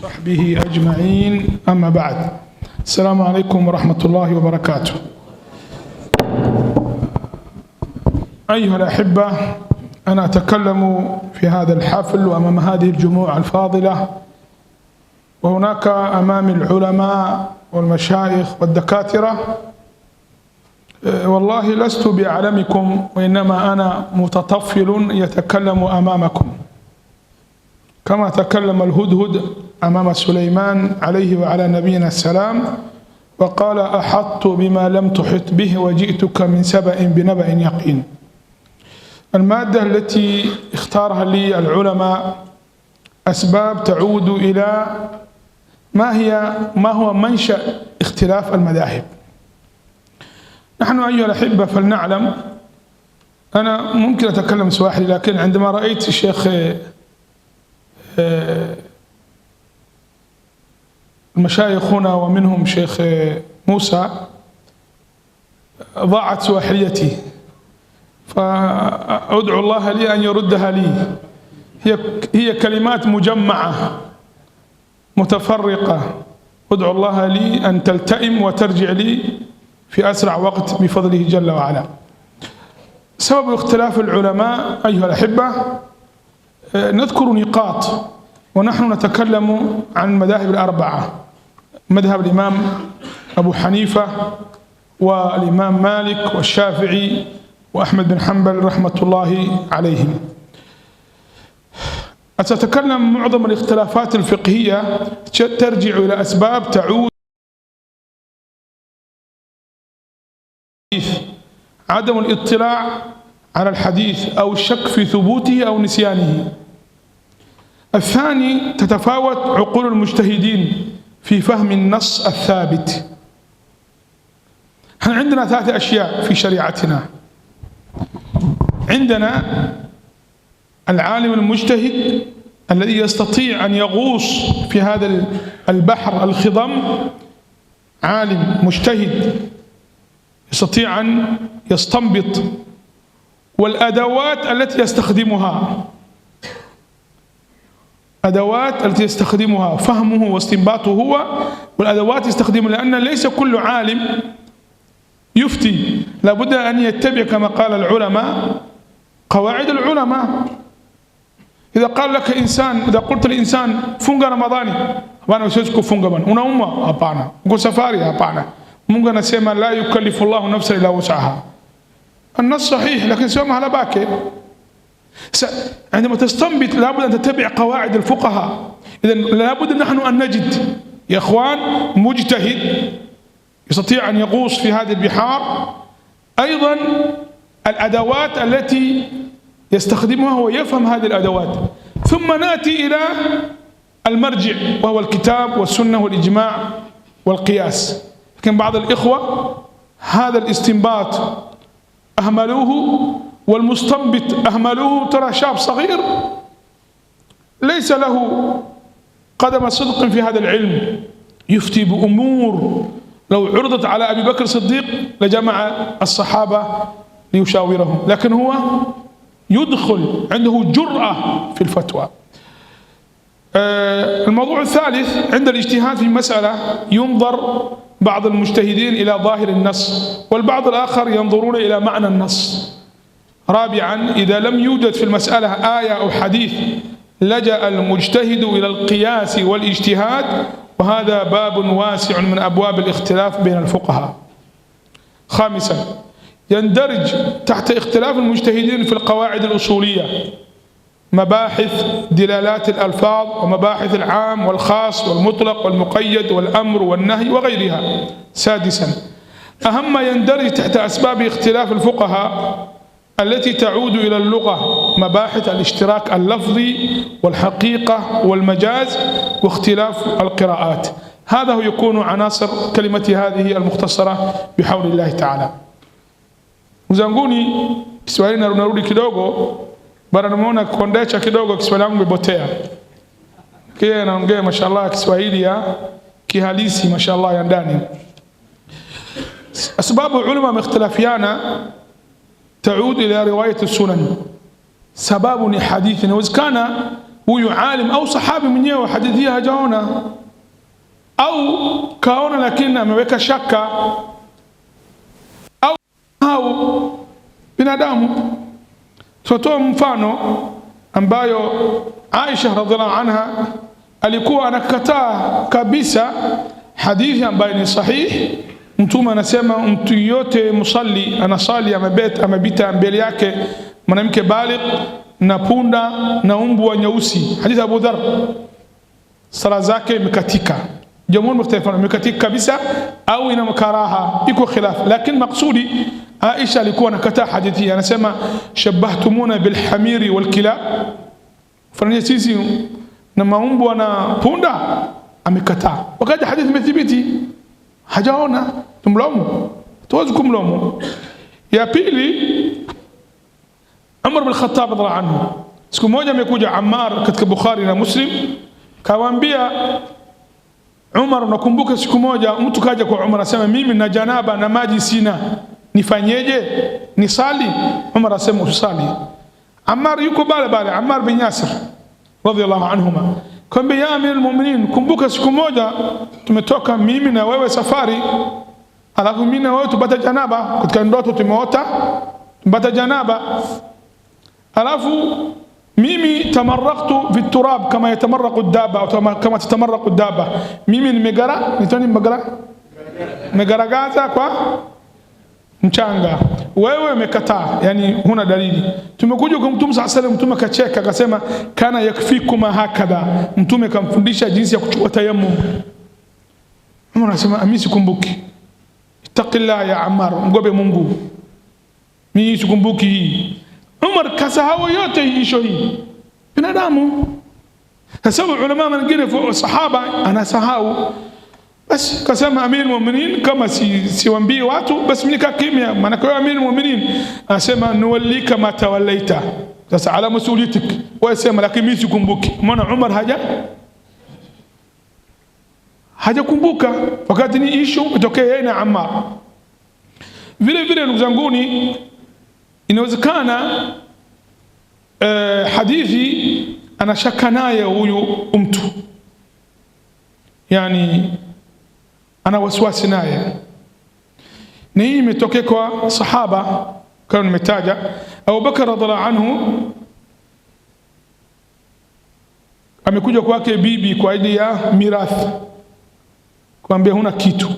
وصحبه أجمعين أما بعد السلام عليكم ورحمة الله وبركاته. أيها الأحبة، أنا أتكلم في هذا الحفل وأمام هذه الجموع الفاضلة، وهناك أمام العلماء والمشايخ والدكاترة. والله لست بأعلمكم، وإنما أنا متطفل يتكلم أمامكم كما تكلم الهدهد أمام سليمان عليه وعلى نبينا السلام، وقال: أحطت بما لم تحط به وجئتك من سبأ بنبأ يقين. المادة التي اختارها لي العلماء أسباب تعود إلى ما هو منشأ اختلاف المذاهب. نحن أيها الأحبة فلنعلم، أنا ممكن أتكلم سواحلي، لكن عندما رأيت الشيخ المشايخ هنا ومنهم شيخ موسى ضاعت سواحليتي، فأدعو الله لي أن يردها لي. هي كلمات مجمعة متفرقة، أدعو الله لي أن تلتئم وترجع لي في أسرع وقت بفضله جل وعلا. سبب اختلاف العلماء أيها الأحبة، نذكر نقاط ونحن نتكلم عن المذاهب الأربعة: مذهب الإمام أبو حنيفة والإمام مالك والشافعي وأحمد بن حنبل رحمة الله عليهم. أتتكلم معظم الاختلافات الفقهية ترجع إلى أسباب تعود عدم الاطلاع على الحديث أو الشك في ثبوته أو نسيانه. الثاني، تتفاوت عقول المجتهدين في فهم النص الثابت. احنا عندنا ثلاثة أشياء في شريعتنا: عندنا العالم المجتهد الذي يستطيع أن يغوص في هذا البحر الخضم، عالم مجتهد يستطيع أن يستنبط، والأدوات التي يستخدمها، أدوات التي يستخدمها فهمه واستنباطه هو، والأدوات يستخدمها، لأن ليس كل عالم يفتي، لابد أن يتبع كما قال العلماء قواعد العلماء. إذا قال لك إنسان، إذا قلت لإنسان funga Ramadhani, hapana, siwezi kufunga bwana. Unaumwa? Hapana. Uko safari? Hapana. Mungu anasema لا يكلف الله نفسا إلا وسعها. النص صحيح، لكن sio mahala pake. عندما تستنبط لابد أن تتبع قواعد الفقهاء. إذا لابد نحن أن نجد يا إخوان مجتهد يستطيع أن يغوص في هذه البحار، أيضا الأدوات التي يستخدمها هو يفهم هذه الأدوات. ثم نأتي إلى المرجع وهو الكتاب والسنة والإجماع والقياس. لكن بعض الإخوة هذا الاستنباط أهملوه، والمستنبط أهملوه. ترى شاب صغير ليس له قدم صدق في هذا العلم يفتي بأمور لو عرضت على أبي بكر الصديق لجمع الصحابة ليشاورهم، لكن هو يدخل عنده جرأة في الفتوى. الموضوع الثالث، عند الاجتهاد في مسألة ينظر بعض المجتهدين إلى ظاهر النص، والبعض الآخر ينظرون إلى معنى النص. رابعا، إذا لم يوجد في المسألة آية أو حديث لجأ المجتهد إلى القياس والاجتهاد، وهذا باب واسع من أبواب الاختلاف بين الفقهاء. خامسا، يندرج تحت اختلاف المجتهدين في القواعد الأصولية مباحث دلالات الألفاظ، ومباحث العام والخاص والمطلق والمقيد والأمر والنهي وغيرها. سادسا، أهم ما يندرج تحت أسباب اختلاف الفقهاء التي تعود إلى اللغة مباحث الاشتراك اللفظي والحقيقة والمجاز واختلاف القراءات. هذا هو يكون عناصر كلمتي هذه المختصرة بحول الله تعالى. Zanguni Kiswahili narudi kidogo, bara nimeona Kondecha kidogo Kiswahili yangu imepotea. Kile anaongea mashallah Kiswahili ya kihalisi mashallah ya ndani. Sababu ulama wameikhtilafiana تعود إلى رواية السنن. Sababu ni hadithi. Inawezekana Huyu alim au sahabi mwenyewe hadithi hajaona au kaona, lakini ameweka shaka au binadamu. Tutoa mfano ambayo Aisha radhiallahu anha alikuwa anakataa kabisa hadithi ambayo ni sahihi. Mtume anasema mtu yote musalli anasali amebita mbele yake mwanamke baligh na punda na umbwa nyeusi, hadithi Abu Dharr, sala zake imekatika. Jamhuri mukhtalifa, imekatika kabisa au ina karaha, iko khilaf, lakini maksudi Aisha alikuwa anakataa hadithi, anasema shabahtumuna bilhamiri walkilab, fanya sisi na maumbwa na punda. Amekataa wakati hadithi imethibiti, hajaona, tumlaumu? Tuwezi kumlaumu. Ya pili, Umar bin Khattab radhiallahu anhu, siku moja amekuja Ammar katika Bukhari na Muslim, kawaambia Umar, nakumbuka siku moja mtu kaja kwa Umar asema, mimi na janaba na maji sina, nifanyeje? Nisali? Umar asema usali. Ammar yuko bale bale, Ammar bin Yasir radhiallahu anhuma, kwamba ya amir almu'minin, kumbuka siku moja tumetoka mimi na wewe safari, alafu mimi na wewe tupata janaba katika ndoto tumeota tupata janaba, alafu mimi tamarraktu fi turab kama yatamarraku daba au kama tatamarraku daba, mimi nimegara nitani nimegara nimegaragaza kwa mchanga, wewe umekataa, yani huna dalili. Tumekuja kwa Mtume sallallahu alaihi wasallam, Mtume akacheka akasema, kana yakfikuma hakadha. Mtume kamfundisha jinsi ya kuchukua tayammum. Umar anasema mimi sikumbuki. Ittaqillah ya Ammar, mgobe Mungu, mimi sikumbuki hii. Umar kasahau yote isho hii, binadamu. Sasa ulama wengine sahaba anasahau basi kasema amir mu'minin, kama siwaambii watu basi mimi nikaa kimya, maana kwa amir mu'minin anasema nuwallika ma tawallaita, sasa ala masulitik wewe sema, lakini mimi sikumbuki. Maana Umar hajakumbuka wakati ni issue itokee yeye na Ammar. Vile vile ndugu zanguni, inawezekana hadithi anashaka naye huyu mtu, yani ana wasiwasi naye, na hii imetokea kwa sahaba kama nimetaja Abu Bakar radhiallahu anhu, amekuja kwake bibi kwa ajili ya mirathi, kumwambia huna kitu.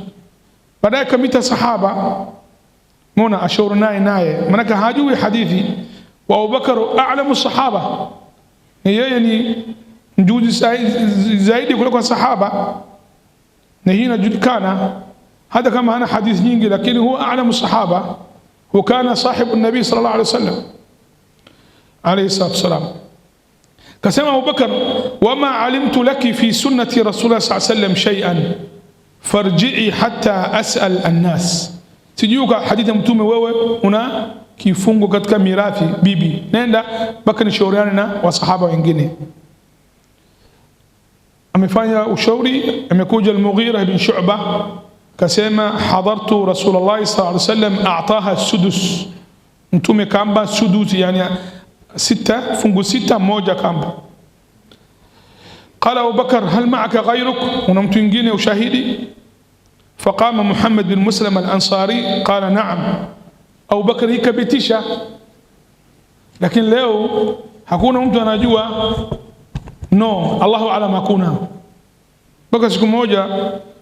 Baadaye kamita sahaba mona ashauri naye, maanake hajui hadithi. Wa Abu Bakar a'lamu sahaba, yeye ni mjuzi zaidi kuliko sahaba, na hii inajulikana hata kama hana hadithi nyingi, lakini huwa a'lamu sahaba, wa kana sahibu nabii sallallahu alaihi wasallam alayhi salatu wasalam. Kasema Abu Bakar, wama alimtu laki fi sunnati rasulillah sallallahu alaihi wasallam shay'an farji'i hatta as'al an-nas, sijui kwa hadithi ya mtume wewe una kifungo katika mirathi bibi, nenda mpaka nishauriane na wasahaba wengine. Amefanya ushauri, amekuja al-Mughira bin Shu'ba kasema hadartu Rasulullah sallallahu alaihi wasallam a'taha sudus, mtume kamba sudus, yani sita fungu sita moja kamba. Qala Abu Bakar hal ma'aka ghayruk, una mtu mwingine ushahidi? Faqama Muhammad bin Muslim al-Ansari qala na'am. Abu Bakar ikabitisha, lakini leo hakuna mtu anajua. No, Allahu alam, hakuna. Mpaka siku moja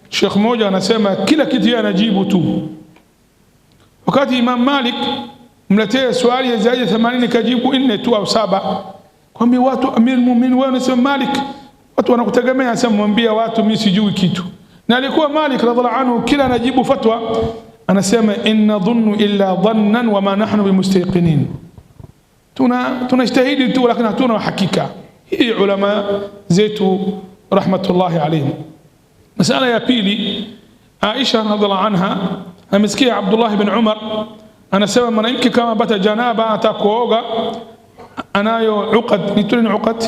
Sheikh mmoja anasema kila kitu yeye anajibu tu. Wakati Imam Malik mletee swali ya zaidi ya 80 kajibu 4 tu au 7. Kwambia watu Amir Mu'minin, wewe unasema Malik, watu wanakutegemea. Sasa mwambie watu mimi sijui kitu. Na alikuwa Malik radhiallahu anhu kila anajibu fatwa anasema inna dhunnu illa dhannan wa ma nahnu bimustayqinin, tunajitahidi tu lakini hatuna hakika. Hii ulama zetu rahmatullahi alayhim. Masala ya pili, Aisha radhiallahu anha amesikia Abdullah bin Umar anasema mwanamke kama bata janaba atakuoga anayo uqad, ni tuni uqad,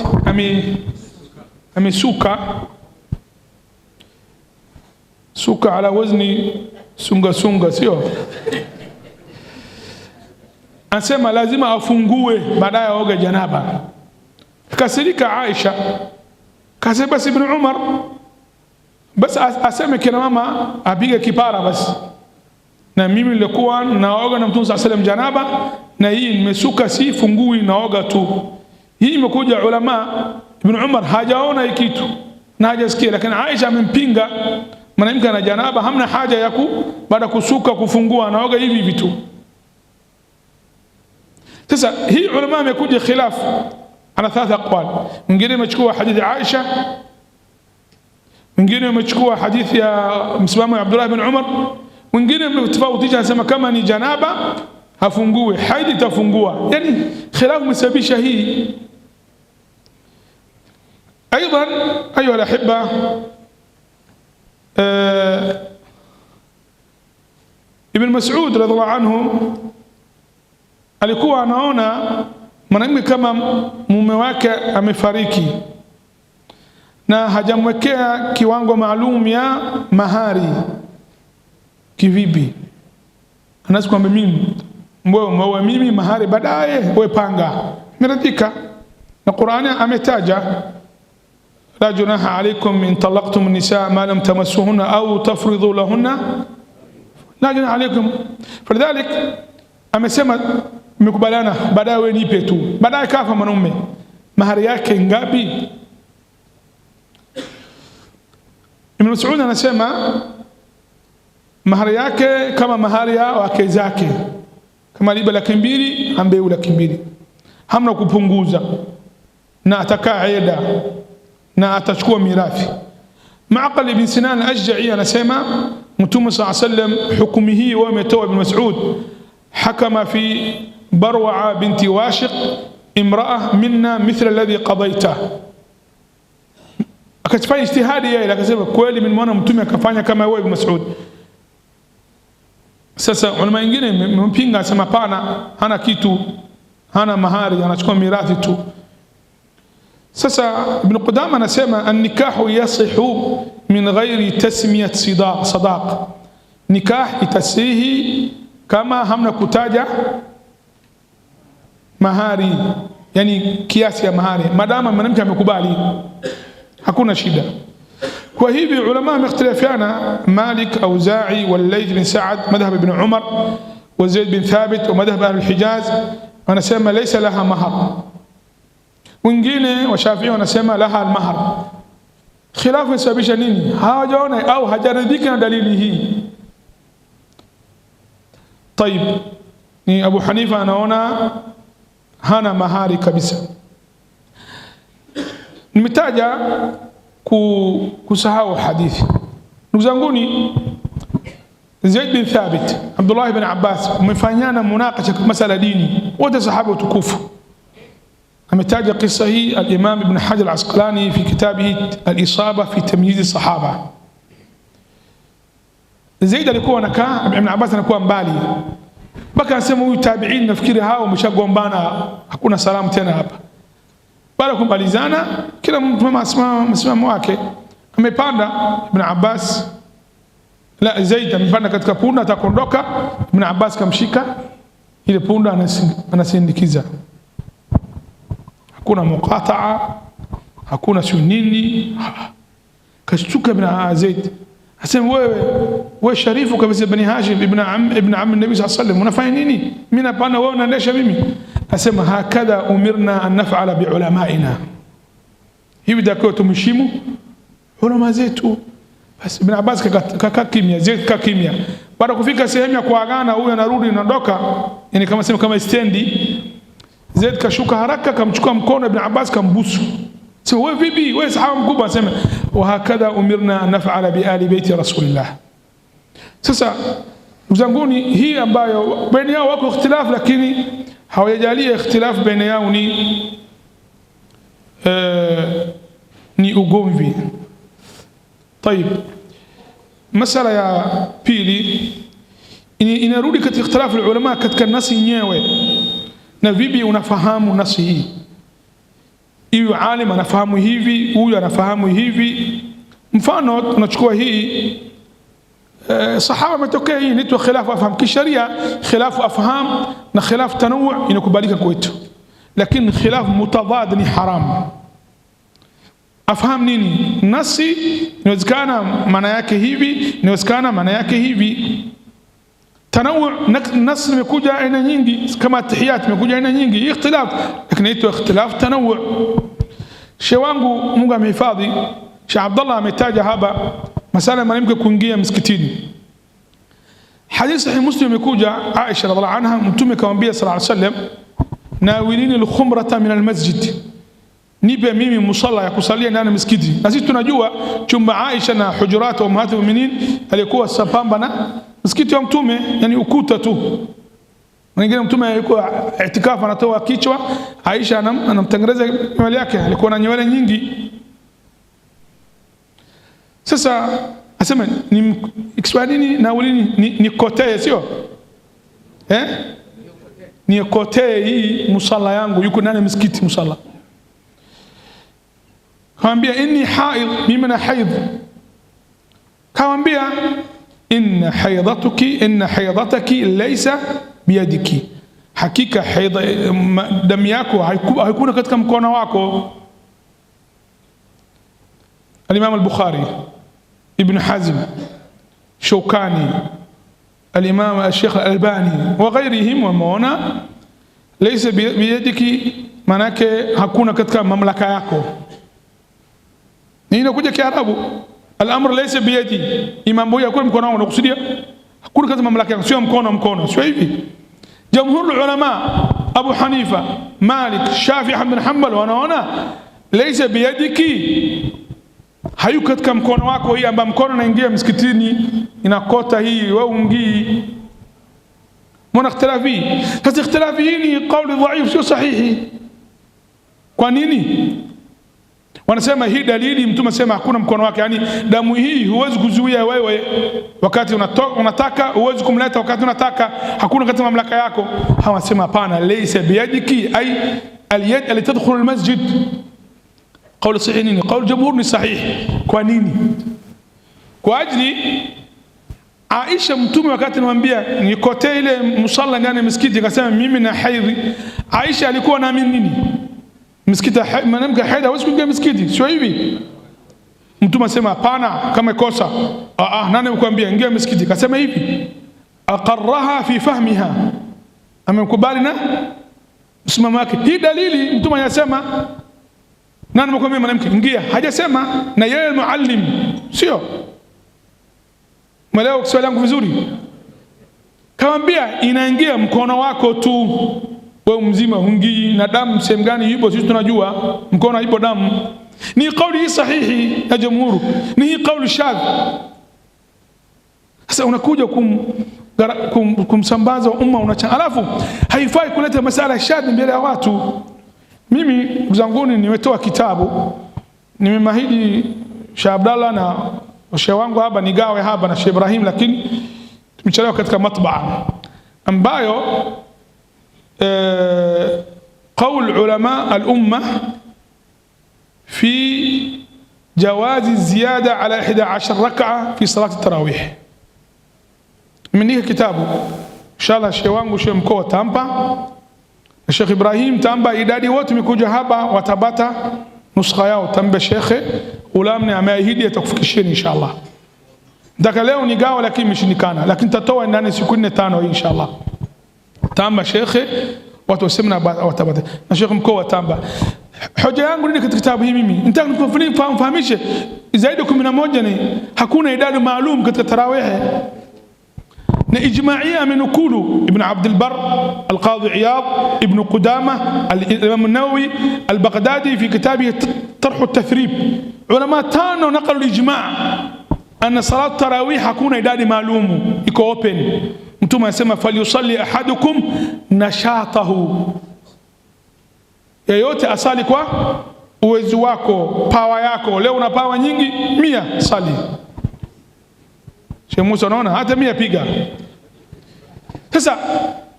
amesuka suka ala wazni sunga sunga, sio? Anasema lazima afungue baadaye aoge janaba. Kasirika Aisha, kasema basi Ibn Umar basi aseme kina mama apige kipara basi, na mimi nilikuwa naoga na Mtume sallallahu alayhi wasallam janaba, na hii nimesuka si fungui, naoga tu. Hii imekuja ulama, Ibn Umar hajaona hii kitu na hajasikia, lakini Aisha amempinga mwanamke ana janaba, hamna haja ya baada kusuka kufungua, anaoga hivi hivi tu. Sasa hii ulama amekuja khilaf ala thalatha aqwal. Mwingine amechukua hadithi Aisha, mwingine amechukua hadithi ya msimamo wa Abdullah bin Umar, mwingine ametofautisha, anasema kama ni janaba hafungue, haidi tafungua. Yani khilafu imesababisha hii. Aidan ayuha alahibba, Ibn Mas'ud radhiallahu anhu alikuwa anaona mwanamke kama mume wake amefariki na hajamwekea kiwango maalum ya mahari, kivipi? Anaweza kwamba mimi wewe mimi mahari baadaye, wewe panga, meridhika. Na Qur'ani ametaja la junaha alaykum in talaqtum nisaa ma lam tamassuhunna au tafridhu lahunna la junaha alaykum. Falidhalik amesema mmekubaliana, baadaye wewe nipe tu. Baadaye kafa mwanaume, mahari yake ngapi? Ibn Mas'ud anasema mahari yake kama mahari ya wake zake, kama liba 200,000 ambeu 200,000, hamna kupunguza, na atakaa eda na atachukua mirathi. Maqal ibn Sinan al-Ashja'i anasema Mtume sallallahu alayhi wasallam hukumu hii wao ametoa Ibn Mas'ud, hakama fi Barwa'a binti Washiq imra'a minna mithla alladhi qadayta. Akafanya ijtihadi yeye, akasema kweli mimi Mtume akafanya kama wewe Ibn Mas'ud. Sasa ulama wengine mpinga, asema pana, hana kitu, hana mahari, anachukua mirathi tu. Sasa Ibn Qudama anasema an-nikahu yasihu min ghairi tasmiyat sadaq, nikah itasihi kama hamna kutaja mahari, yani kiasi ya mahari, madama mwanamke amekubali, hakuna shida. Kwa hivyo ulama wamekhtalifiana, Malik, Auza'i, wal-Layth bin Sa'ad, madhhab Ibn Umar wa Zaid bin Thabit wa madhhab Ahl al-Hijaz, wanasema laysa laha mahar. Wengine wa Shafi'i wanasema laha al-mahar. Khilafu inasababisha nini? Hawajaona au hajaridhika na dalili hii. Tayib, ni Abu Hanifa anaona hana mahari kabisa. Nimetaja kusahau hadithi. Ndugu zanguni, Zaid bin Thabit, Abdullah ibn Abbas wamefanyana munakasha kwa masala dini, wote sahaba watukufu. Ametaja kisa hii al-Imam Ibn Hajar al-Asqalani fi kitabihi al-Isaba fi tamyiz as-sahaba. Zaid alikuwa anakaa, Ibn Abbas anakuwa mbali, mpaka anasema huyu tabi'in, nafikiri hao wameshagombana, hakuna salamu tena hapa. Baada kumalizana, kila mtu asimama msimamo wake. Amepanda Ibn Abbas, la Zaid amepanda katika punda atakondoka, Ibn Abbas kamshika ile punda anasindikiza. Hakuna muqataa, hakuna sio nini. Kashtuka Ibn Zaid, asema wewe sharifu kabisa Ibn Hashim ibn am Nabii sallallahu alayhi wasallam, unafanya nini? Mimi napanda wewe unaendesha mimi. Asema hakadha umirna an naf'ala bi ulamaina, hivi ndio tumheshimu ulama zetu. Basi Ibn Abbas kaka kimya, Zaid kaka kimya. Baada kufika sehemu ya kuagana, huyu anarudi anaondoka, yani kama sema kama stendi. Zaid kashuka haraka, kamchukua mkono Ibn Abbas kambusu. Sema wewe vipi, wewe sahaba mkubwa? Asema wa hakadha umirna an naf'ala bi ali baiti rasulillah. Sasa ndugu zanguni, hii ambayo baina yao wako ikhtilaf, lakini hawajajalia ikhtilaf baina yao ni ugomvi. Tayib, masala ya pili inarudi katika ikhtilaf ulama katika nasi yenyewe, na vipi unafahamu nasi hii. Huyu alim anafahamu hivi, huyu anafahamu hivi. Mfano tunachukua hii sahaba ametokea hii inaitwa khilafu afham kisheria. Khilafu afham na khilafu tanawu inakubalika kwetu, Lakini khilaf mutadad ni haramu. Afahamu nini? Nasi inawezekana maana yake hivi, inawezekana maana yake hivi. Tanawu nas imekuja aina nyingi, kama tahiyat imekuja aina nyingi, ikhtilaf, lakini inaitwa ikhtilaf tanawu. Shehe wangu Mungu amehifadhi, Sheikh Abdallah ametaja hapa masala mwanamke kuingia msikitini. Hadithi sahih Muslim imekuja Aisha radhiallahu anha, Mtume kamwambia sallallahu alaihi wasallam, nawilini al-khumrata min al-masjid, nipe mimi musalla ya kusalia ndani ya msikiti. Na sisi tunajua chumba Aisha na hujurat wa ummahatul mu'minin alikuwa sambamba na msikiti wa Mtume, yani ukuta tu. Mwingine Mtume alikuwa itikafu anatoa kichwa, Aisha anamtengeneza nywele yake, alikuwa na nywele nyingi. Sasa asema ni Kiswahili naulini nikotee, sio eh? Nikotee hii musalla yangu, yuko ndani msikiti musalla. Kamwambia inni haid, mimi na haidh. Kamwambia inna haidhatuki, inna haidhataki laysa biyadiki, hakika haidha damu yako haikuna katika mkono wako. Al-Imam al-Bukhari, Ibn Hazm, Shawkani, Al-Imam al-Sheikh al-Albani wa ghairihim wameona laysa biyadiki, manake hakuna katika mamlaka yako. Ni inakuja Kiarabu, al-amr laysa biyadi, imam huyu hakuna mkono wangu, nakusudia hakuna katika mamlaka yako, sio mkono mkono, sio hivi. Jamhur ulama Abu Hanifa, Malik, Shafi, Ahmad bin Hanbal wanaona laysa biyadiki, hayuko katika mkono wako hii, ambayo mkono unaingia msikitini inakota hii, wewe ungii. Mbona ikhtilafi? Sasa ikhtilafi hii ni kauli dhaifu, sio sahihi. Kwa nini? Wanasema hii dalili Mtume asema hakuna mkono wake, yani damu hii huwezi kuzuia wewe wakati unataka, huwezi kumleta wakati unataka, hakuna katika mamlaka yako. Hawa wanasema hapana, laysa biyadiki ay al-yad allati tadkhulu al-masjid. Kauli sahihi nini? Kauli jamhur ni sahihi. Kwa nini? Kwa ajili Aisha Mtume wakati anamwambia nikotee ile musalla ndani ya msikiti, akasema mimi na haidhi. Aisha alikuwa naamini nini? Msikiti, mwanamke haidhi hawezi kuingia msikiti, sio hivi? Mtume asema hapana, kama kosa. Nani amekwambia ingia msikiti? Akasema hivi, aqarraha fi fahmiha, amemkubali na msimamo wake. Hii dalili Mtume anasema nani amekwambia mwanamke ingia? Hajasema, na yeye muallim, sio? Mwelewa Kiswahili yangu vizuri? Kamwambia inaingia mkono wako tu, wewe mzima hungii na damu sehemu gani ipo, sisi tunajua mkono haipo damu. Ni kauli hii sahihi ya jamhuru, ni hii kauli shadh. Sasa unakuja kumsambaza umma unacha, alafu haifai kuleta masala shadh mbele ya watu. Mimi ndugu zanguni, nimetoa kitabu, nimemahidi Sheikh Abdallah na shehe wangu hapa nigawe hapa na Sheikh Ibrahim, lakini tumechelewa katika matbaa ambayo qaul ulama al-umma fi jawazi ziyada ala 11 rak'a fi salati tarawih. Nimeandika kitabu, inshallah shehe wangu Sheikh Mkoa tampa na Sheikh Ibrahim tamba, idadi wote mikuja hapa watabata nuskha yao, tambe shekhe Ulamni ameahidi atakufikisheni inshallah. Nataka leo nigawa lakini imeshindikana, lakini tatoa ndani siku 4 5 inshallah. Tamba shekhe watu wasemna watabata na Sheikh Mkoa tamba. Hoja yangu nini katika kitabu hii mimi? Nataka nikufahamishe zaidi 11 ni hakuna idadi maalum katika tarawih. Na ijma'ia amenukulu Ibn Abd al-Barr, Al-Qadhi Iyad, Ibn Qudama, Al-Imam An-Nawawi, Al-Baghdadi fi kitabihi Tarh at-Tathrib. Ulama tano naqalu al-ijma' anna salat tarawih hakuna idadi maalumu, iko open. Mtume anasema falyusalli ahadukum nashatahu, yeyote asali kwa uwezo wako, power yako. Leo una power nyingi 100, sali. Sheikh Musa unaona hata 100 piga. Sasa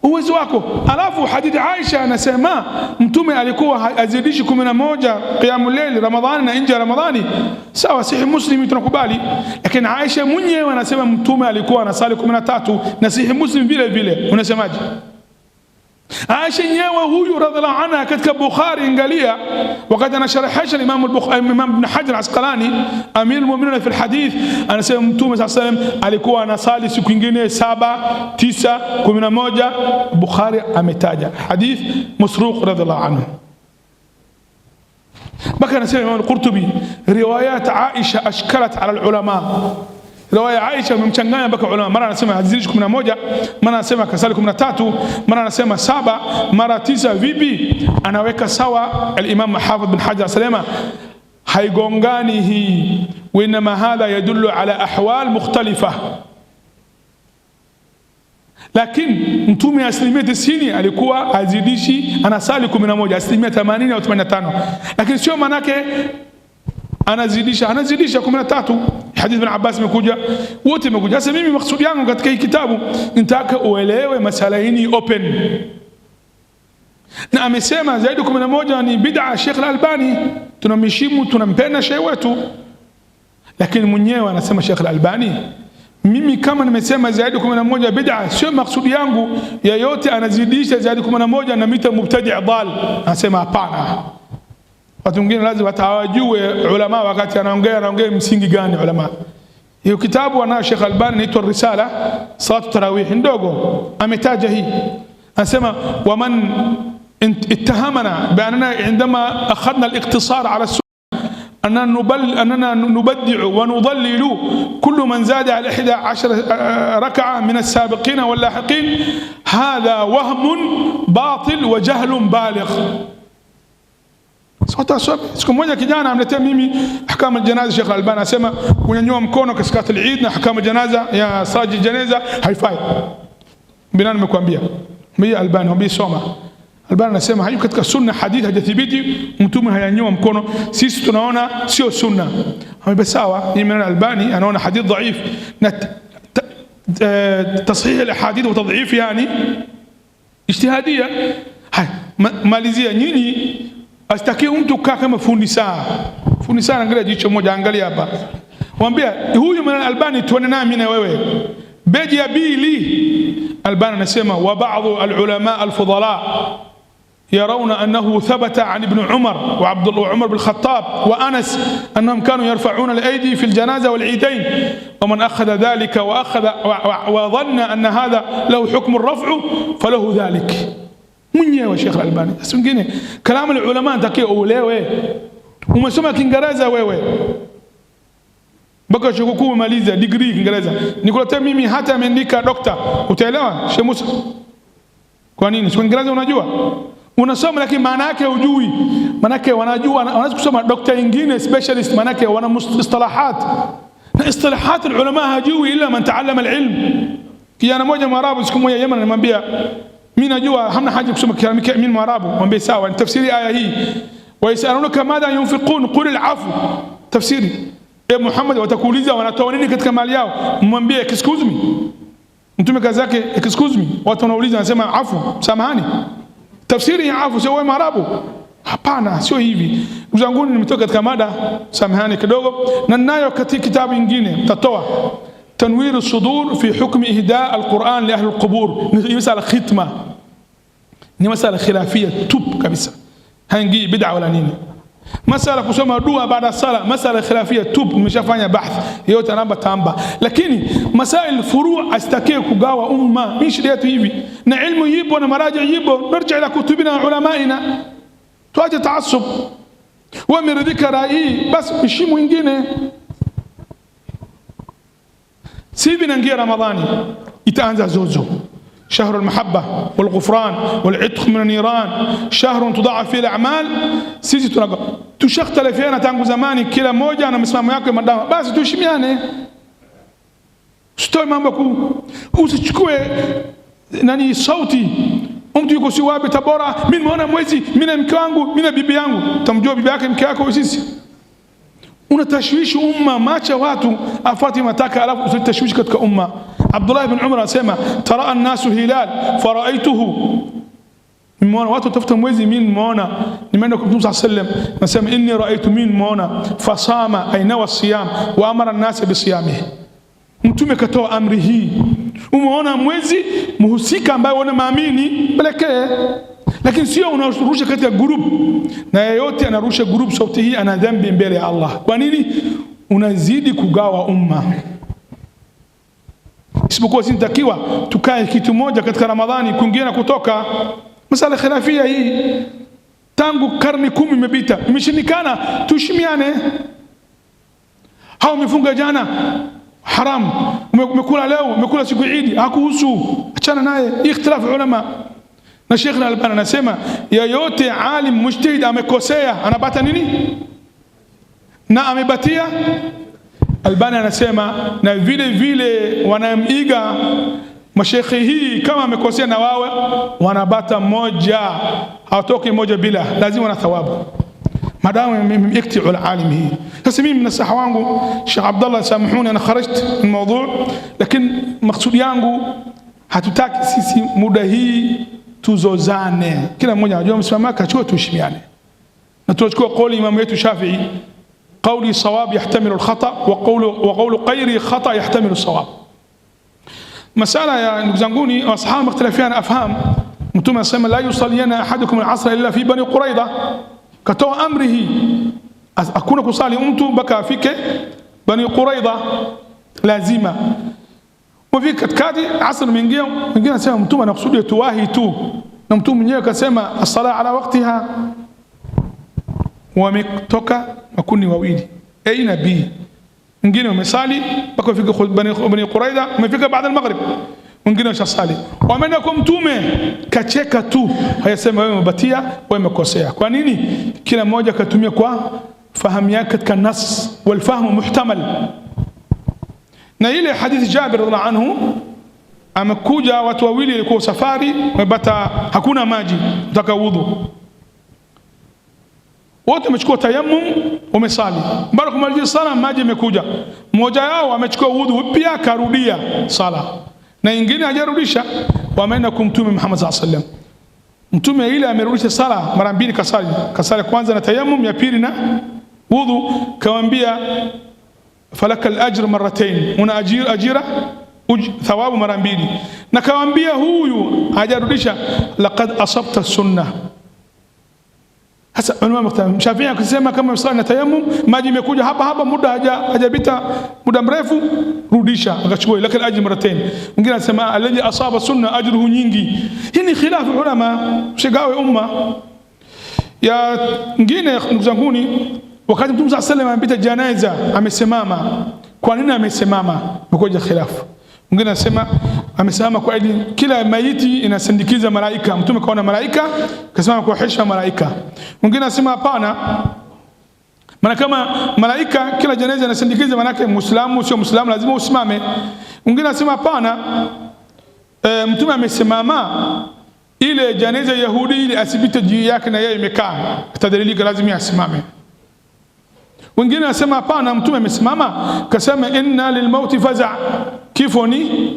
uwezo wako. Alafu hadithi Aisha anasema Mtume alikuwa azidishi 11 qiyamul layl Ramadhani na nje ya Ramadhani. Sawa, sahihi Muslim tunakubali, lakini Aisha mwenyewe anasema Mtume alikuwa anasali 13 na sahihi Muslim vile vile. Unasemaje? Aisha yenyewe huyu radhiallahu anha katika Bukhari, angalia wakati anasharehesha Imam Ibn Hajar Asqalani, amir almu'minin fi alhadith, anasema Mtume saa salam alikuwa anasali siku ingine 7, 9, 11. Bukhari ametaja hadith Masruq radhiallahu anhu. Mpaka anasema Imam Al-Qurtubi, riwayat Aisha ashkalat ala alulama. Riwaya Aisha imemchanganya mpaka ulama, mara anasema hazizidishi 11, mara anasema kasali 13, mara anasema 7, mara 9. Vipi anaweka sawa? Al-Imam Hafidh bin Hajar anasema haigongani hii, wa inma hadha yadullu ala ahwal mukhtalifa. Lakini Mtume 90% alikuwa azidishi, anasali 11, 80% au 85, lakini sio manake anazidisha, anazidisha 13. Hadith bin Abbas imekuja, wote imekuja. Sasa mimi maksudi yangu katika hii kitabu nitaka uelewe masala hii open, na amesema zaidi 11 ni bid'a. Sheikh Al-Albani tunamheshimu, tunampenda sheikh wetu, lakini mwenyewe anasema Sheikh Al-Albani, mimi kama nimesema zaidi 11 bid'a, sio maksudi yangu yeyote anazidisha zaidi 11 na mita mubtadi' dal. Anasema hapana. Watu wengine lazima watawajue ulama wakati anaongea, anaongea msingi gani ulama. Hiyo kitabu anayo Sheikh Albani inaitwa Risala Salatu Tarawih ndogo, ametaja hii, anasema waman ittahamana biannana indama akhadna al-iqtisar ala أننا نبدع ونضلل كل من زاد على 11 ركعة من السابقين واللاحقين، هذا وهم باطل وجهل بالغ. Siku moja kijana amletea mimi ahkamu aljanaza, Sheikh Albani anasema kunyanyua mkono katika al-Eid na ahkamu janaza ya saji janeza haifai. Binani nimekuambia mimi Albani, mwambie soma. Albani anasema hayu katika sunna, hadithi hajathibiti mtume hayanyua mkono, sisi tunaona sio sunna. Amebeba sawa, mimi naona Albani anaona hadith dhaif na tasihih alahadith wa tadhif, yani ijtihadia. Hai, malizia nyinyi, asitaki mtu kaa kama fundi saa. Fundi saa angalia jicho moja, angalia hapa. Mwambia huyu mwana Albani tuone naye mimi na wewe. Beji ya pili Albani anasema wa baadhi alulama alfudala يرون أنه ثبت عن ابن عمر وعبد الله وعمر بن الخطاب وأنس أنهم كانوا يرفعون الأيدي في الجنازة والعيدين، ومن أخذ ذلك وأخذ وظن أن هذا له حكم الرفع فله ذلك. Mwenyewe Sheikh Albani. Sasa wengine kalamu ulama nitakiwa uelewe. Umesoma Kiingereza wewe mpaka chuo kikuu umemaliza degree Kiingereza, nikuletea mimi hata ameandika dokta, utaelewa Sheikh Musa? Kwa nini? Si Kiingereza unajua? Unasoma lakini maana yake hujui. Maana yake wanajua, wanaweza kusoma dokta ingine specialist, maana yake wana istilahat, na istilahat ulama hajui illa man taallama alilm. Kijana mmoja Mwarabu siku moja Yemen anamwambia mimi najua hamna haja kusoma mimi Mwarabu, mwambie sawa, ni tafsiri aya hii, wa yasalunaka madha yunfiqun qul al'afu, tafsiri e Muhammad, watakuuliza wanatoa nini katika mali yao, mwambie excuse me. Mtume kazi yake excuse me, watu wanauliza wanasema afu, samahani. Tafsiri ya afu sio wewe Mwarabu? Hapana, sio hivi. Ndugu zangu, nimetoka katika mada, samahani kidogo, na ninayo katika kitabu kingine tatoa تنوير الصدور في حكم إهداء القرآن لأهل القبور. ni masala khitma, ni masala khilafia tup kabisa, haingii bid'a wala nini. Masala kusoma dua baada sala, masala khilafia tup, nimeshafanya bahth yote namba tamba, lakini masail furu' astakie kugawa umma. Mimi shida yetu hivi, na ilmu yipo na maraji yipo, narji ila kutubina wa ulamaina, tuache taassub. Wameridhika rai, basi mshimu mwingine. Sivi naingia Ramadhani itaanza zozo, شهر المحبة والغفران والعتق من النيران، شهر تضاعف فيه الأعمال. Sisi tushahtalifiana tangu zamani, kila mmoja ana msimamo yake madama, basi tuheshimiane, usitoe mambo ku, usichukue nani sauti. Mtu yuko si wapi Tabora, mimi nimeona mwezi, mimi na mke wangu, mimi na bibi yangu, tamjua bibi yake mke wako sisi unatashwishi umma, macha watu afuate mataka, alafu usitashwishi katika umma. Abdullah ibn Umar anasema taraa an-nasu hilal faraaituhu, nimeona watu tafuta mwezi, mimi nimeona, nimeenda kwa Mtume sallallahu alayhi wasallam, nasema inni raaitu, mimi nimeona. Fasama ay nawa siyam wa amara an-nas bisiyamihi, Mtume katoa amri hii. Umeona mwezi, mhusika ambaye una maamini pelekee, lakini sio unarusha katika group. Na yeyote anarusha group sauti hii ana dhambi mbele ya Allah. Kwa nini? Unazidi kugawa umma. Isipokuwa sisi takiwa tukae kitu moja katika Ramadhani, kuingia na kutoka. Masala khilafia hii tangu karne 10 imepita, imeshindikana. Tuheshimiane. Hao wamefunga jana haram, umekula leo, umekula siku Idi, hakuhusu, achana naye. Ikhtilafu ulama. Na Sheikh Al-Albani anasema yeyote alim mujtahid amekosea anapata nini? Na amebatia. Albani anasema na vile vile wanamiga mashekhi hii, kama amekosea na wawe wanabata moja, hawatoki moja bila, lazima wana thawabu madamu iktiu alalim hii. Sasa mimi nasaha wangu Sheikh Abdullah, samahuni ana kharajt min mawdu, lakini maksudi yangu hatutaki sisi muda hii tuzozane, kila mmoja anajua msimamo wake, achukue, tuheshimiane. Na tunachukua kauli imamu yetu Shafi'i, قولي صواب يحتمل الخطأ وقول غيري خطأ يحتمل الصواب. مسألة يا ndugu zanguni, ashabu ikhtalafiana afham. Mtume asema la yusalliana ahadukum al-asr illa fi bani Quraida, katoa amri hii, hakuna kusali mtu mpaka afike Bani Quraida, lazima mfike katikati. Asr mwingine mwingine anasema mtume anakusudia tuwahi tu, na mtume mwenyewe akasema as-sala ala waqtiha. Wametoka makundi wawili A na B, wengine wamesali mpaka wafike Bani Quraida, wamefika baada al-maghrib, wengine washasali, wameenda kwa mtume, kacheka tu, hayasema wewe umebatia, wewe umekosea. Kwa nini? Kila mmoja akatumia kwa fahamu yake katika nas, wal fahmu muhtamal. Na ile hadithi Jabir radhiallahu anhu, amekuja watu wawili walikuwa safari, wamepata hakuna maji, nataka wudhu, wote wamechukua tayammum, wamesali. Baada kumaliza sala, maji imekuja, mmoja yao amechukua wudhu pia akarudia sala, na ingine hajarudisha. Wameenda kumtume Muhammad sallallahu alaihi wasallam. Mtume ile amerudisha sala mara mbili, kasali kasali kwanza na tayammum, ya pili na wudhu, kamwambia falaka al-ajr marratain, una ajira thawabu mara mbili. Na kawambia huyu hajarudisha, laqad asabta sunna. Sasa ulama Shafi'i akisema kama usali na tayammum, maji imekuja hapa hapa, muda hajapita muda mrefu, rudisha, akachukua lakini ajri maratain. Mwingine anasema alladhi asaba sunna ajruhu nyingi. Hii ni khilafu ulama, usigawe umma. Ya ngine ndugu zanguni, wakati Mtume sallallahu alayhi wasallam amepita janaza amesimama. Kwa nini amesimama? Imekuja khilafu. Mwingine anasema amesimama kwa ajili kila maiti inasindikiza malaika, Mtume kaona malaika kasimama kwa heshima malaika. Mwingine anasema hapana, maana kama malaika kila janaza inasindikiza, maana yake muislamu sio muislamu lazima usimame. Mwingine anasema hapana, Mtume amesimama ile janaza Yahudi ili asipite juu yake na yeye imekaa, atadhalilika, lazima asimame. Wengine wanasema hapana, Mtume amesimama kasema inna lilmauti faza, kifo ni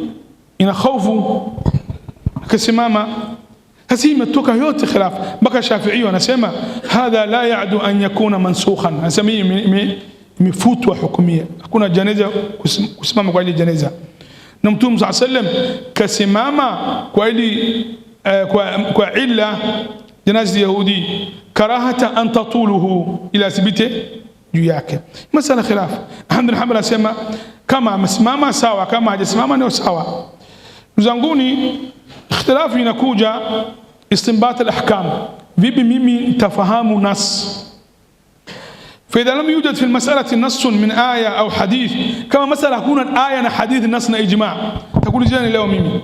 ina hofu, akasimama. Sasa imetoka yote khilaf, mpaka Shafi'i wanasema hadha la ya'du an yakuna mansukhan, anasema hii imefutwa hukumia, hakuna janaza kusimama kwa ajili janaza. Na Mtume sallallahu alayhi wasallam kasimama kwa ajili kwa illa janaza Yahudi, karahata an tatuluhu, ila asibite juu yake. Masala khilaf. Ahmad bin Hanbal anasema kama amesimama sawa, kama hajasimama ndio sawa. Ndugu ikhtilafu inakuja istinbat al-ahkam, vipi mimi nitafahamu nas? فإذا لم يوجد في المسألة نص من آية أو حديث، كما مسألة hakuna aya na hadithi, nas na ijma. Takulizeni leo mimi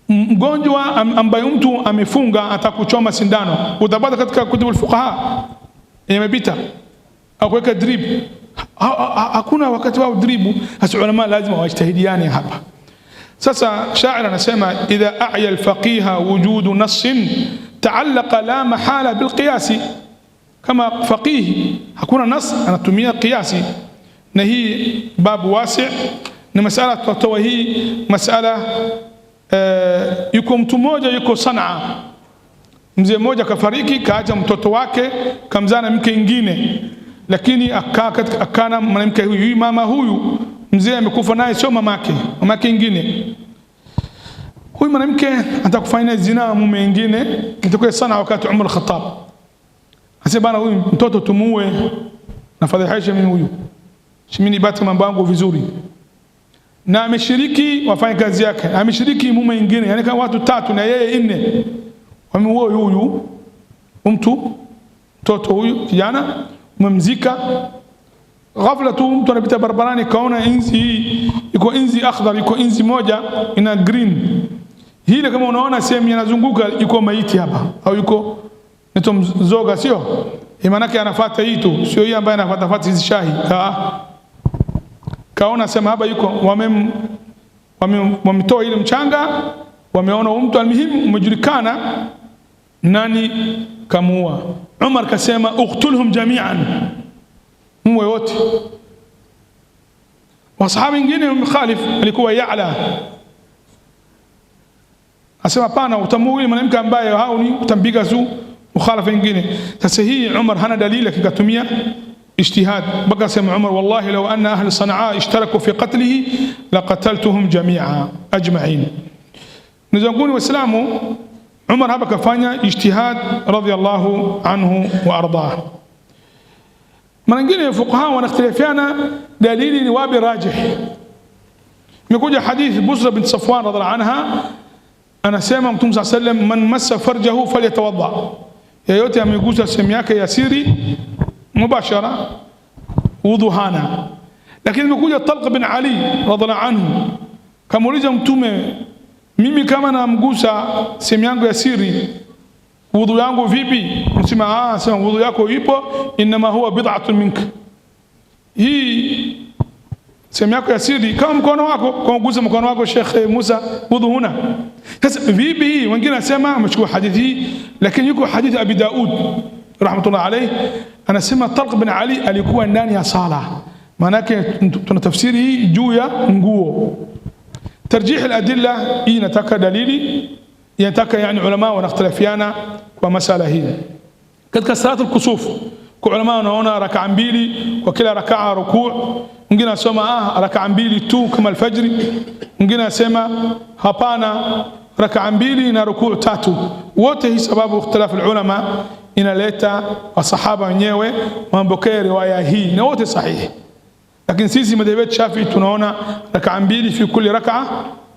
mgonjwa ambaye mtu amefunga atakuchoma sindano, utapata katika kutubu al-fuqaha imepita, au kuweka drip, hakuna wakati wao dribu. Sasa ulama lazima wajtahidiane hapa. Sasa shair anasema idha a'ya al-faqiha wujudu nassin ta'allaqa la mahala bilqiyasi, kama faqihi hakuna nas anatumia qiyasi, na hii babu wasi na masala tutatoa hii masala. Yuko mtu mmoja yuko Sanaa, mzee mmoja kafariki, kaacha mtoto wake kamzaa na mke ingine, lakini akana mwanamke huyu, mama huyu mzee amekufa naye sio mamake, mamake ingine. Huyu mwanamke anataka kufanya zinaa mume mwingine, itakuwa sana wakati Umar al-Khattab. Asema bana, huyu mtoto tumuue, nafadhihisha mimi huyu. Mimi nibaki mambo yangu vizuri. Na ameshiriki wafanya kazi yake, ameshiriki mume mwingine, yani kama watu tatu na yeye nne. Wameua huyu mtu, mtoto huyu kijana, umemzika. Ghafla tu mtu anapita barabarani kaona inzi hii, iko inzi akhdar, iko inzi moja ina green. Hile kama unaona sehemu inazunguka iko maiti hapa au yuko nito mzoga, sio? Maana yake anafuata hii tu, sio hii ambaye anafuata fuata hizi shahi. Kaona sema hapa yuko wametoa ile mchanga, wameona mtu, almuhimu umejulikana nani kamuua. Umar kasema uktulhum jami'an, muwe wote. Wasahaba wengine mkhalif alikuwa Ya'la, asema hapana, utamuua yule mwanamke ambaye hao ni utampiga zu mukhalafa wengine. Sasa hii Umar hana dalili, akikatumia اجتهاد. بقى سمع عمر والله لو أن أهل صنعاء اشتركوا في قتله لقتلتهم جميعا أجمعين. نزنقوني وإسلامه عمر هبك فانيا اجتهاد رضي الله عنه وأرضاه. Mara nyingine fuqaha wanaختلفiana dalili ni wapi rajih. Imekuja hadithi Busra bint Safwan radhiallahu anha anasema Mtume صلى الله عليه وسلم man massa farjahu falyatawadda, yeyote amegusa sehemu yake ya siri mubashara wudhu hana. Lakini imekuja Talq bin Ali radhiallahu anhu kamuuliza Mtume, mimi kama namgusa sehemu yangu ya siri wudhu yangu vipi? Mtume sema wudhu yako ipo, inma huwa bid'atun mink, hii sehemu yako ya siri kama mkono wako, kwa kugusa mkono wako Sheikh Musa wudhu huna. Sasa vipi hii? Wengine nasema amechukua hadithi hii, lakini yuko hadithi Abi Daud rahmatullah alayhi anasema Talq bin Ali alikuwa ndani ya sala. Maana yake tuna tafsiri hii juu ya nguo. Tarjih al-adilla hii inataka dalili, inataka yani ulama wanaختلفiana kwa masala hii. Katika salatu al-kusuf kwa ulama wanaona rakaa mbili kwa kila rakaa rukuu, mwingine anasema rakaa mbili tu kama alfajri, mwingine anasema hapana rakaa mbili na rukuu tatu. Wote hii sababu ikhtilaf ulama inaleta wasahaba wenyewe wamepokea riwaya hii na wote sahihi. Lakini sisi madhehebu yetu Shafi tunaona rakaa mbili fi kulli rakaa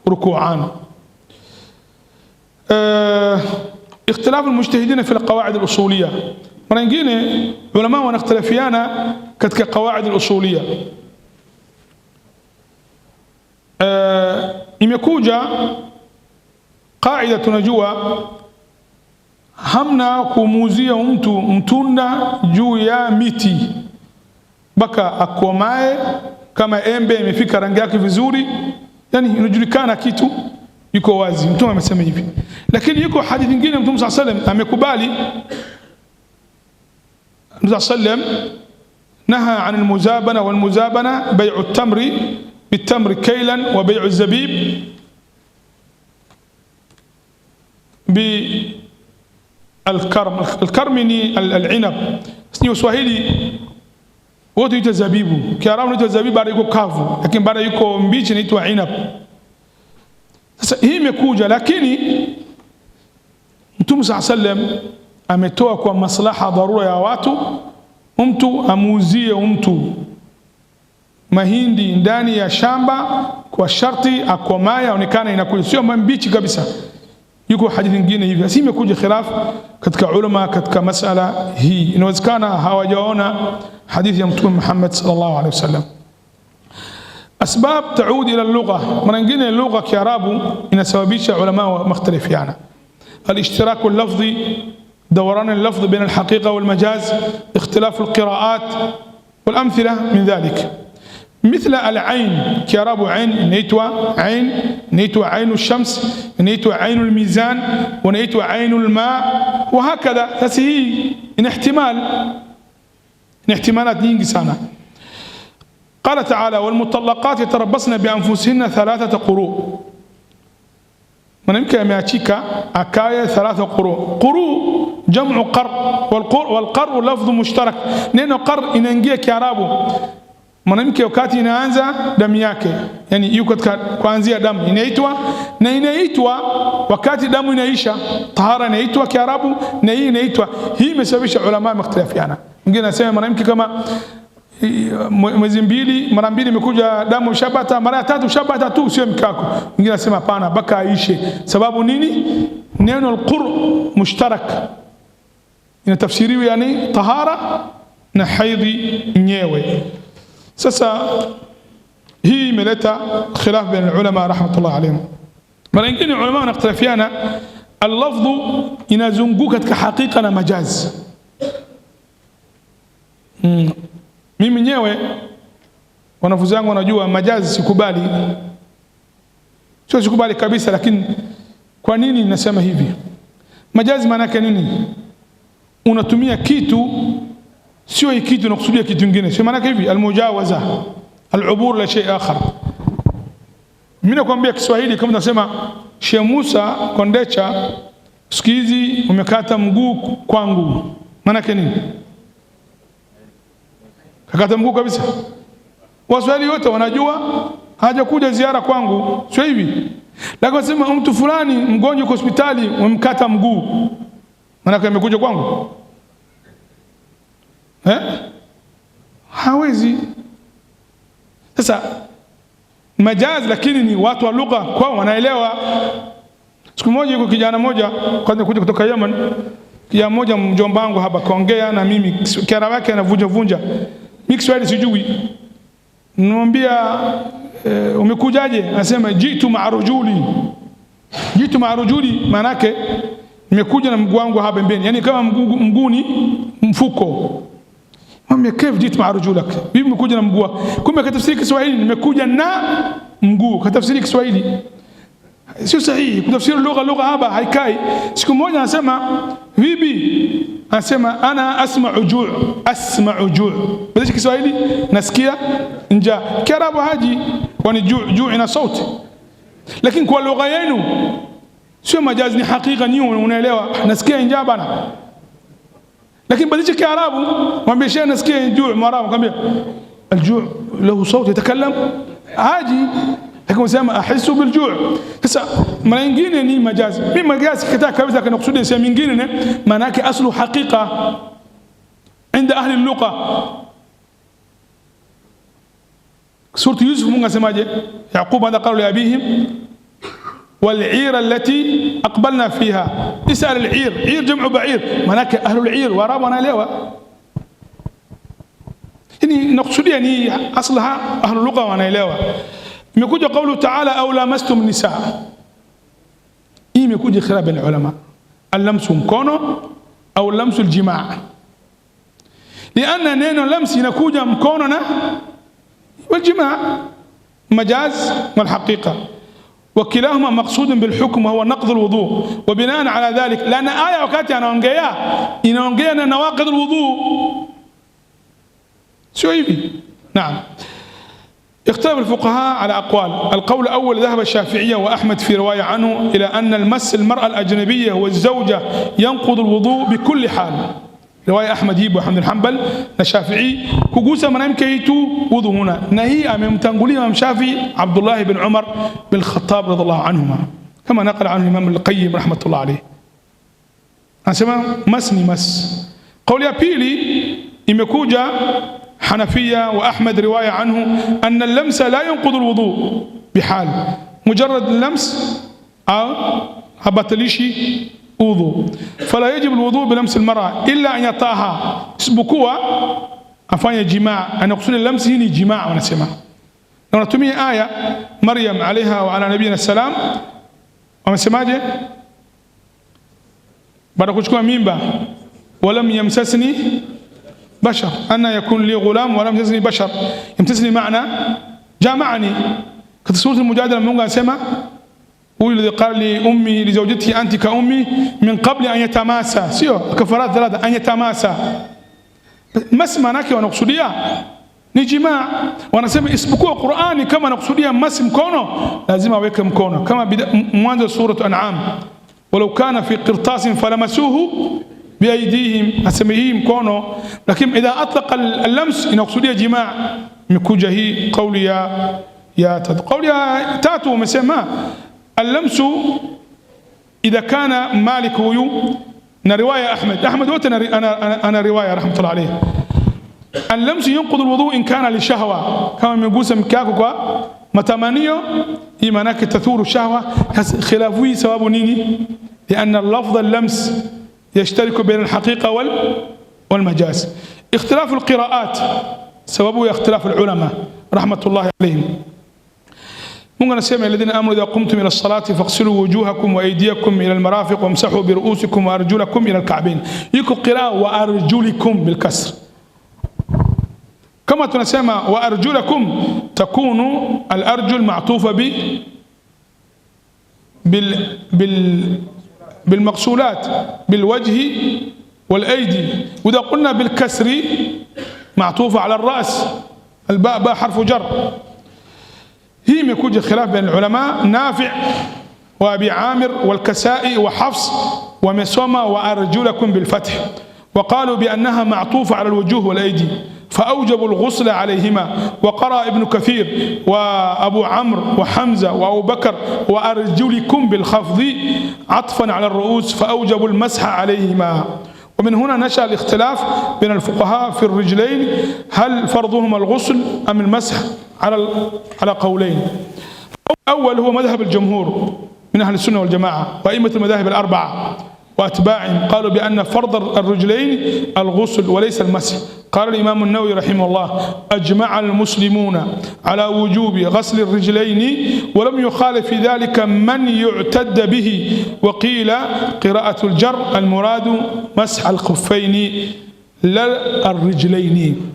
ruku'an. اختلاف المجتهدين في القواعد الأصولية. Mara nyingine ulama wanaختلفiana katika qawaid al-usuliyya. Imekuja qaida, tunajua hamna kumuuzia mtu mtunda juu ya miti mpaka akomae, kama embe imefika rangi yake vizuri, yani inajulikana kitu yuko wazi, Mtume amesema hivi. Lakini yuko hadithi nyingine Mtume صلى الله عليه وسلم amekubali. Mtume صلى الله عليه وسلم نهى عن المزابنة، والمزابنة بيع التمر بالتمر كيلا وبيع الزبيب بالكرم. الكرم ni العنب. Sio Swahili wote huita zabibu, Kiarabu huita zabibu bado iko kavu, lakini bado yuko mbichi inaitwa inab. Sasa hii imekuja, lakini Mtume صلى الله عليه وسلم ametoa kwa maslaha dharura ya watu, mtu amuuzie mtu mahindi ndani ya shamba kwa sharti akomae aonekane inakuja, sio mbichi kabisa. Yuko hadithi nyingine hivi. Sasa imekuja khilaf katika ulama katika masala hii, inawezekana hawajaona hadithi ya Mtume Muhammad sallallahu alaihi wasallam. Asbab taud ila lugha, mara nyingine lugha Kiarabu inasababisha ulama wakhtalifiana. الاشتراك اللفظي، دوران اللفظ بين الحقيقة والمجاز، اختلاف القراءات والأمثلة من ذلك. مثل العين، كيراب عين، نيتوا عين، نيتوا عين الشمس، نيتوا عين الميزان، ونيتوا عين الماء، وهكذا. Sasa hii احتمال، احتمالات nyingi sana. قال تعالى والمطلقات يتربصن بأنفسهن 3 قروء. Mwanamke ameachika akaye 3 quru. Quru jamu qar, wal qar lafdh mushtarak. Neno qar inaingia Kiarabu, Mwanamke wakati inaanza damu yake, yani yuko katika kuanzia damu inaitwa, na inaitwa wakati damu inaisha, tahara inaitwa Kiarabu, na hii inaitwa. Hii imesababisha ulama wamekhtalifiana. Mwingine anasema mwanamke kama mwezi mbili mara mbili imekuja damu shabata, mara ya tatu shabata tu sio mkako. Mwingine anasema hapana, baka aishe. Sababu nini? Neno alqur mushtarak inatafsiriwa yani tahara na haidhi nyewe. Sasa hii imeleta khilaf baina ulama rahmatullah alayhim. Mara nyingine ulama wanakhtalifiana, allafdhu inazunguka katika hakika na majazi. Mimi mwenyewe wanafunzi wangu wanajua majazi sikubali, sio sikubali kabisa, lakini kwa nini nasema hivi? Majazi maana yake nini? Unatumia kitu sio hii kitu, unakusudia kitu kingine, sio maana yake hivi. Almujawaza, alubur la shay akhar. Mimi nakwambia Kiswahili kama tunasema Sheikh Musa Kondecha, siku hizi umekata mguu kwangu, maana yake nini? Kakata mguu kabisa. Waswahili wote wanajua hajakuja ziara kwangu, sio hivi? Lakini wasema mtu fulani mgonjwa kwa hospitali umemkata mguu, maana amekuja kwangu eh? Hawezi. Sasa majazi, lakini ni watu wa lugha kwao wanaelewa. Siku moja yuko kijana mmoja kwanza kuja kutoka Yemen, kijana mmoja mjomba wangu hapa kaongea na mimi, Kiarabu yake anavunja vunja, mimi Kiswahili sijui. Nimwambia umekujaje? Anasema jitu ma'rujuli. Jitu ma'rujuli maana yake nimekuja na mguu wangu hapa pembeni, yani kama mguu ni mfuko. Mwambie kif jitu ma'rujulak, mimi nimekuja na mguu. Kumbe katafsiri Kiswahili nimekuja na mguu, katafsiri Kiswahili sio sahihi. Kutafsiri lugha hapa haikai. Siku moja anasema vipi? Anasema ana asma'u ju', asma'u ju'. Badilisha Kiswahili, nasikia njaa. Kiarabu haji kwani ju' ju' ina sauti, lakini kwa lugha yenu sio majazi, ni hakika, ni unaelewa, nasikia njaa bana. Lakini badilisha Kiarabu, mwambie shehe nasikia ju', Mwarabu mwambie الجوع له صوت يتكلم haji, lakini unasema ahisu bilju'. Sasa mara nyingine ni majazi. Mimi majazi kitaka kabisa kana kusudia sehemu nyingine, maana yake aslu haqiqa عند ahli lugha. Surah Yusuf Mungu asemaje? Yaqub hadha qalu li abihim والعير التي أقبلنا فيها. اسأل العير، عير جمع بعير، manake أهل العير وarabu wanaelewa. Yani nakusudia ni aslaha ahlu lugha wanaelewa. Imekuja kaulu taala au lamastum nisa, hii imekuja khilaf baina ulama, allamsu mkono au lamsu aljimaa, lianna neno lamsi inakuja mkono na waljimaa, majaz walhaqiqa وكلاهما مقصود بالحكم وهو نقض الوضوء، وبناء على ذلك لأن آية wakati anaongea inaongea na nawaqid alwudu, sio hivi? Naam. اختلف الفقهاء على أقوال. القول الأول ذهب الشافعية وأحمد في رواية عنه إلى أن المس المرأة الأجنبية والزوجة ينقض الوضوء بكل حال. رواية أحمد يبو أحمد بن حنبل na Shafi'i kugusa mwanamke tu wudhu huna, na hii amemtangulia Imam Shafi'i Abdullah ibn Umar bin Khattab radhiallahu anhuma, kama naqala anhu Imam al-Qayyim rahmatullah alayh. Anasema mas ni mas. Kauli ya pili imekuja حنفية وأحمد رواية عنه أن اللمس لا ينقض الوضوء بحال، مجرد اللمس أو هبتليشي وضوء، فلا يجب الوضوء بلمس المرأة إلا أن يطاها، isipokuwa afanye jimaa. Anakusudia lamsi hii ni jimaa, wanasema na wanatumia aya Maryam alaiha wa ala nabiyina salam, wamesemaje? Baada kuchukua mimba, walam yamsasni بشر أن يكون لي غلام ولم يمسسني بشر، يمسسني معنى جامعني. Katika sura al-Mujadala Mungu anasema huyu alladhi qala li ummi li zawjatihi anti ka ummi min qabli an yatamasa, sio kafarat thalatha, an yatamasa. Mas maana yake wanakusudia ni jimaa. Wanasema isipokuwa Qur'ani kama anakusudia mas mkono, lazima aweke mkono, kama mwanzo sura An'am, walau kana fi qirtasin falamasuhu Biaidihim, asema hii mkono, lakini idha atlaqa al-lams inakusudia jimaa. Imekuja hii kauli ya tatu. Kauli ya tatu umesema allamsu idha kana Malik huyu na riwaya Ahmad, Ahmad wote ana riwaya rahmatullah alayhi. Allamsu yanqudu alwudu in kana lishahwa, kama imegusa mke wako kwa matamanio, hii maana yake tathuru shahwa. Khilafu hii sababu nini? لأن اللفظ اللمس يشترك بين الحقيقة والمجاز. اختلاف القراءات سببه اختلاف العلماء رحمة الله عليهم. Mungu anasema alladhina amanu idha qumtum ila salati faghsilu wujuhakum wa aydiyakum ila almarafiq wamsahu bi ru'usikum wa arjulakum ila alka'bayn. Iko qiraa wa arjulikum bilkasr. Kama tunasema wa arjulakum, takunu alarjul ma'tufa bi bil bil بالمغسولات بالوجه والأيدي. وإذا قلنا بالكسر معطوفة على الرأس، الباء باء حرف جر. هي imekuja khilaf baina ulama. Nafi' wa Abi Amir wal-Kasai wa Hafs wamesoma wa arjulakum bil fath, وقالوا بأنها معطوفة على الوجوه والأيدي فأوجبوا الغسل عليهما. وقرأ ابن كثير وأبو عمرو وحمزة وأبو بكر وأرجلكم بالخفض عطفا على الرؤوس فأوجبوا المسح عليهما. ومن هنا نشأ الاختلاف بين الفقهاء في الرجلين، هل فرضهما الغسل أم المسح، على قولين. الأول هو مذهب الجمهور من أهل السنة والجماعة وأئمة المذاهب الأربعة وأتباعهم، قالوا بأن فرض الرجلين الغسل وليس المسح. قال الإمام النووي رحمه الله: أجمع المسلمون على وجوب غسل الرجلين ولم يخالف في ذلك من يعتد به. وقيل قراءة الجر المراد مسح الخفين لا الرجلين.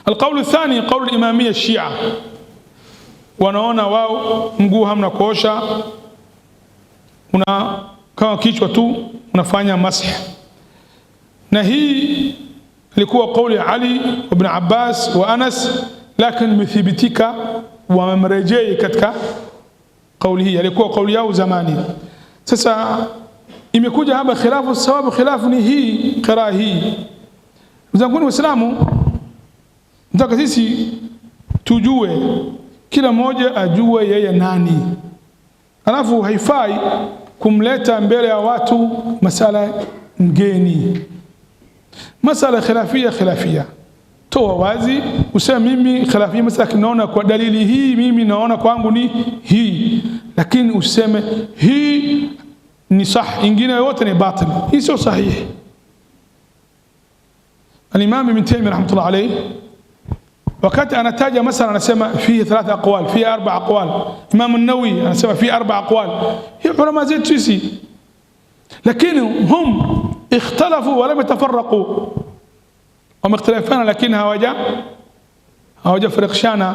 القول الثاني قول الإمامية الشيعة، wanaona wao mguu hamna kuosha, una kama kichwa tu unafanya masih. Na hii ilikuwa kauli Ali ibn Abbas wa Anas, lakini imethibitika wamemrejei katika kauli hii, alikuwa kauli yao zamani. Sasa imekuja hapa khilafu, sababu khilafu ni hii qiraa hii. Mzanguni Waislamu, nataka sisi tujue, kila mmoja ajue yeye nani, alafu haifai kumleta mbele ya watu masala mgeni. Masala khilafia khilafia, toa wazi, useme mimi khilafia masala naona kwa dalili hii, mimi naona kwangu ni hii, lakini useme hii ni sah, ingine yote ni batil, hii sio sahihi. Al-Imam Ibn Taymiyyah rahmatullah alayhi wakati anataja masala anasema fihi thalatha aqwal, fihi arba aqwal. Imam an-Nawawi anasema fihi arba aqwal. Hii ulama zetu sisi, lakini hum ikhtalafu wa lam yatafarraqu, wamekhtalafiana lakini hawajafarikishana.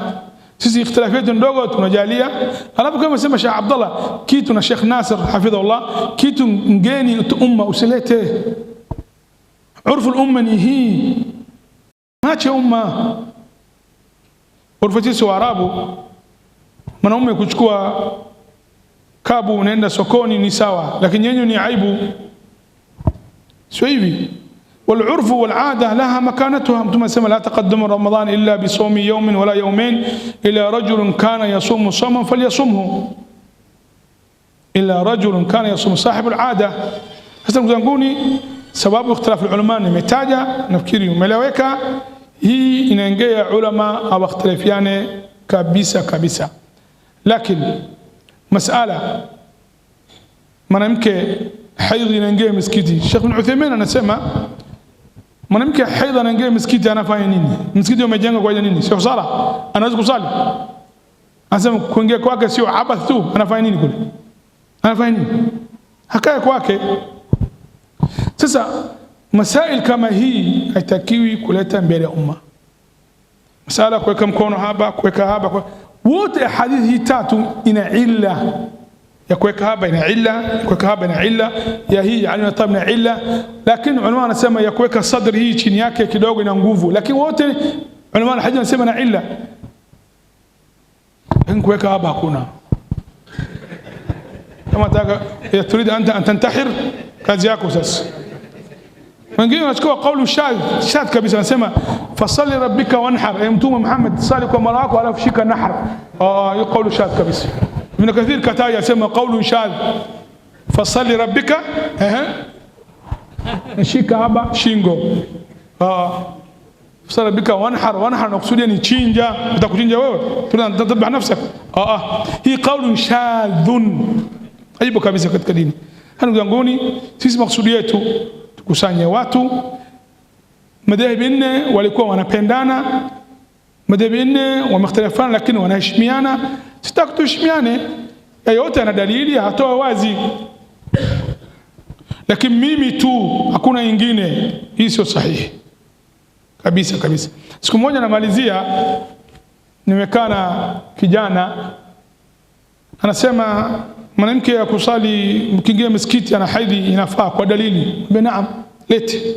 Sisi ikhtilafu yetu ndogo tunajalia. Alafu kama sema Sheikh Abdullah kitu na Sheikh Nasir hafidhahullah, kitu ngeni umma usilete. Urfu al-umma ni hii, acha umma. Urfu sisi Waarabu, mwanaume kuchukua kabu unaenda sokoni ni sawa, lakini nyenye ni aibu, sio hivi. والعرف والعادة لها مكانتها. ثم سمى لا تقدم رمضان إلا بصوم يوم ولا يومين، إلا رجل كان يصوم صوما فليصمه، إلا رجل كان يصوم صاحب العادة. Sasa ndugu zanguni, sababu ikhtilafu ulama nimetaja, nafikiri umeeleweka. Hii inaingia ulama hawakhtilafiane kabisa kabisa, lakini masala mwanamke haidhi inaingia msikiti, Sheikh Ibn Uthaymeen anasema mwanamke haidhi anaingia msikiti anafanya nini? Msikiti umejengwa kwa ajili nini? Sio sala, anaweza kusali? Anasema kuingia kwake sio abath tu, anafanya nini kule? Anafanya nini? Hakae kwake. Sasa masail kama hii haitakiwi kuleta mbele ya umma. Masala kuweka mkono hapa, kuweka hapa, wote hadithi hii tatu ina illa ya kuweka hapa, ina illa kuweka hapa, ina illa ya hii yani tab ina illa, lakini ulama wanasema ya kuweka sadri hii chini yake kidogo ina nguvu, lakini wote ulama wa hadithi wanasema ina illa, lakini kuweka hapa hakuna. Kama taka ya turidi anta an tantahir, kazi yako sasa. Wengine wanachukua kaulu shadh shadh kabisa, wanasema fasalli rabbika wanhar, e Mtume Muhammad sali kwa mola wako alafu shika nahar. Hiyo kaulu shadh kabisa. Ibn Kathir kataja asema kaulu shadh, fasalli rabbika ehe, shika hapa shingo. Fasalli rabbika wanhar, wanhar nakusudia ni chinja, utakuchinja wewe, tunataba nafsak. Hii kaulu shadhun, haipo kabisa katika dini. Ndugu zanguni, sisi maksudi yetu tukusanye watu. Madhehebu nne walikuwa wanapendana, madhehebu nne wamekhtalifiana, lakini wanaheshimiana. Sitaki tuheshimiane, yeyote ana dalili atoe wazi, lakini mimi tu, hakuna ingine. Hii sio sahihi kabisa kabisa. Siku moja namalizia, nimekaa na kijana anasema mwanamke ya kusali mkiingia msikiti ana haidhi inafaa kwa dalili. Mwambie naam, lete.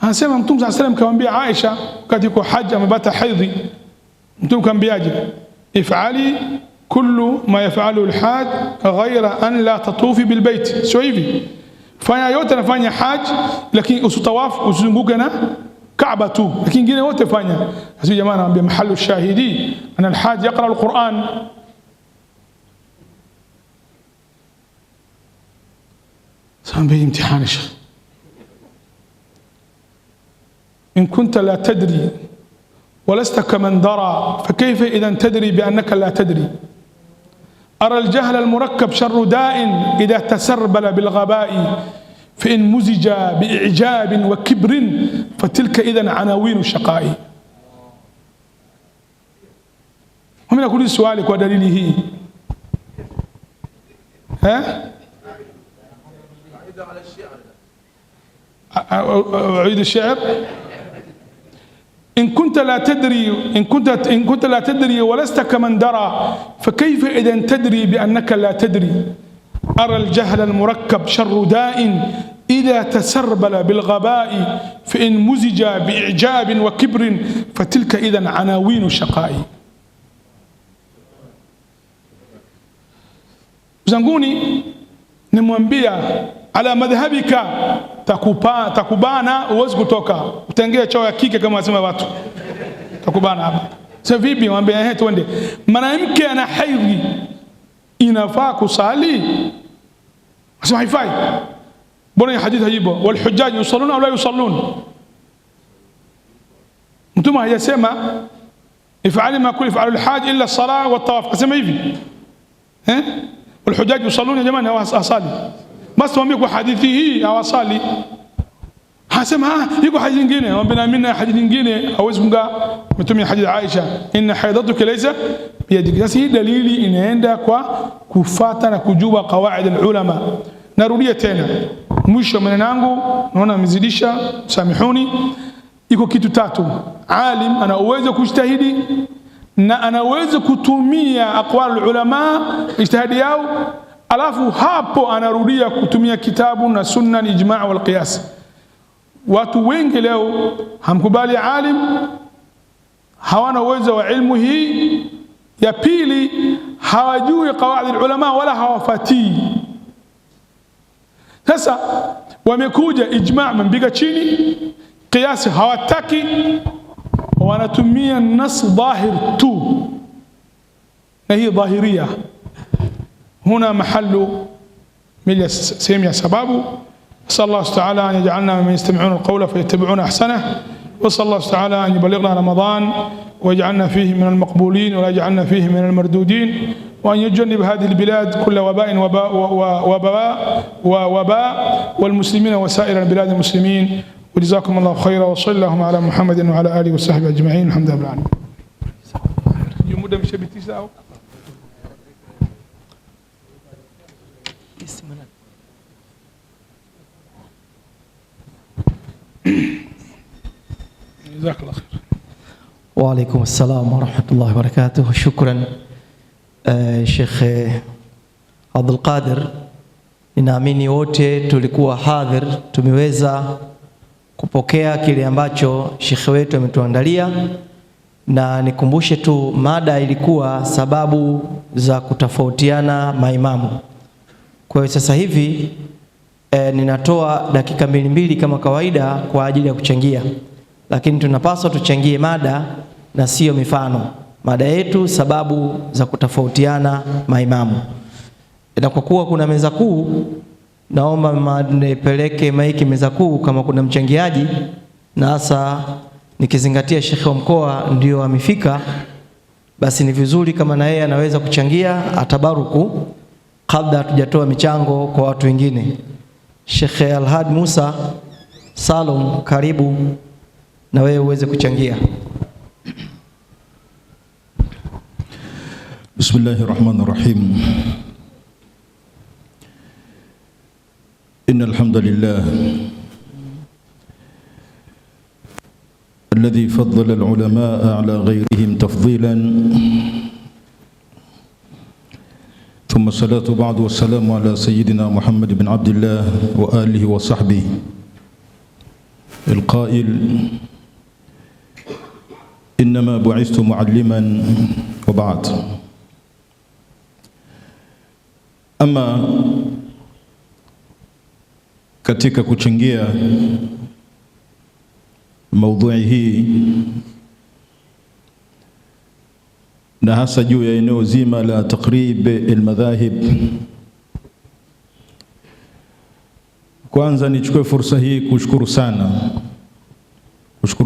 Anasema Mtume صلى الله عليه وسلم kamwambia Aisha wakati yuko haji amepata haidhi, Mtume kamwambiaje? Ifali kullu ma yafalu alhaj ghaira an la tatufi bilbait. Sio hivi, fanya yote anafanya haji, lakini usitawafu, usizunguke na Kaaba tu, lakini ingine wote fanya. Sasa jamaa anamwambia mahalu shahidi ana alhaj yaqra alquran. Sasa imtihani shekh, إن كنت لا تدري ولست كمن درى فكيف إذا تدري بأنك لا تدري. أرى الجهل المركب شر داء إذا تسربل بالغباء، فإن مزج بإعجاب وكبر فتلك إذا عناوين الشقاء. ومن كل سؤالك ودليله ها؟ أعيد الشعر. إن كنت لا تدري، إن كنت لا تدري ولست كمن درى فكيف إذا تدري بأنك لا تدري. أرى الجهل المركب شر داء إذا تسربل بالغباء، فإن مزج بإعجاب وكبر فتلك إذا عناوين الشقاء. Zanguni nimwambia ala madhhabika takubana, uwezi kutoka, utaingia choo ya kike kama wasema watu, takubana hapa. Sasa vipi? Mwambie ehe, twende. Mwanamke ana haidhi inafaa kusali? Asema haifai. Mbona hadithi haipo? Wal hujjaj yusalluna au la yusallun? Mtume hajasema ifali ma kulli falu alhaj illa as-salah wa at-tawaf, asema hivi eh, wal hujjaj yusalluna ya jamani, hawasali. Basi mwambie kwa hadithi hii hawasali. Hasema iko hadithi nyingine, mwambie na mimi na hadithi nyingine hawezi kunga mtumia hadithi Aisha, inna haidatuka laysa biyadika. Sasa hii dalili inaenda kwa kufata na kujua kawaid alulama. Narudia tena mwisho maneno yangu, naona mzidisha, samihuni. Iko kitu tatu: alim ana uwezo kujitahidi na anaweza kutumia aqwal ulama ijtihadi yao, alafu hapo anarudia kutumia kitabu na sunna, ijma' wal qiyas. Watu wengi leo hamkubali alim, hawana uwezo wa ilmu hii. Ya pili, hawajui qawaid ulama wala hawafatii. Sasa wamekuja ijma' mbiga chini, qiyas hawataki, wanatumia nas dhahir tu, na hii dhahiria. هنا محل سيم سبابه. أسأل الله تعالى أن يجعلنا ممن يستمعون القول فيتبعون أحسنه، وأسأل الله تعالى أن يبلغنا رمضان ويجعلنا فيه من المقبولين ولا يجعلنا فيه من المردودين، وأن يجنب هذه البلاد كل وباء ووباء والمسلمين وسائر البلاد المسلمين. وجزاكم الله خيرا، وصلى اللهم على محمد وعلى آله وصحبه أجمعين، الحمد لله رب العالمين. جزاك الله خير. وعليكم السلام ورحمة الله وبركاته. شكرا Sheikh Abdul Qadir. Ninaamini wote tulikuwa hadhir, tumeweza kupokea kile ambacho Sheikh wetu ametuandalia, na nikumbushe tu mada ilikuwa sababu za kutofautiana maimamu. Kwa hiyo sasa hivi Ninatoa dakika mbili mbili kama kawaida kwa ajili ya kuchangia, lakini tunapaswa tuchangie mada na sio mifano. Mada yetu sababu za kutofautiana maimamu. Na kwa kuwa kuna meza kuu, naomba nipeleke maiki meza kuu kama kuna mchangiaji, na hasa nikizingatia shekhe wa mkoa ndio amefika, basi ni vizuri kama na yeye anaweza kuchangia atabaruku kabla hatujatoa michango kwa watu wengine. Shekhe Alhad Musa Salum, karibu na wewe uweze kuchangia. Bismillahir Rahmanir Rahim. Innal hamdalillah alladhi faddala al-ulamaa ala ghayrihim tafdilan thumma salatu ba'du wassalamu ala sayyidina Muhammad ibn Abdillah wa alihi wa sahbihi al-qa'il innama bu'ithtu mu'alliman wa ba'd. Ama katika kuchangia maudhui hii na hasa juu ya eneo zima la taqrib almadhahib, kwanza nichukue fursa hii kushukuru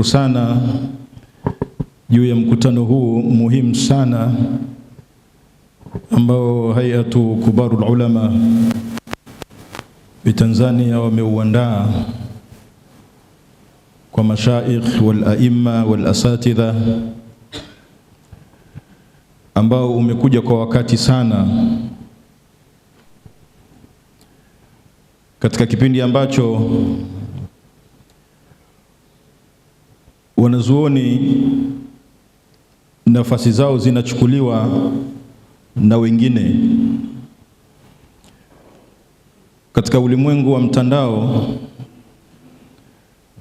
sana juu ya mkutano huu muhimu sana ambao Hay'atu Kubarul Ulama bi Tanzania wameuandaa kwa mashaikh wal aimma wal asatidha, ambao umekuja kwa wakati sana katika kipindi ambacho wanazuoni nafasi zao zinachukuliwa na wengine. Katika ulimwengu wa mtandao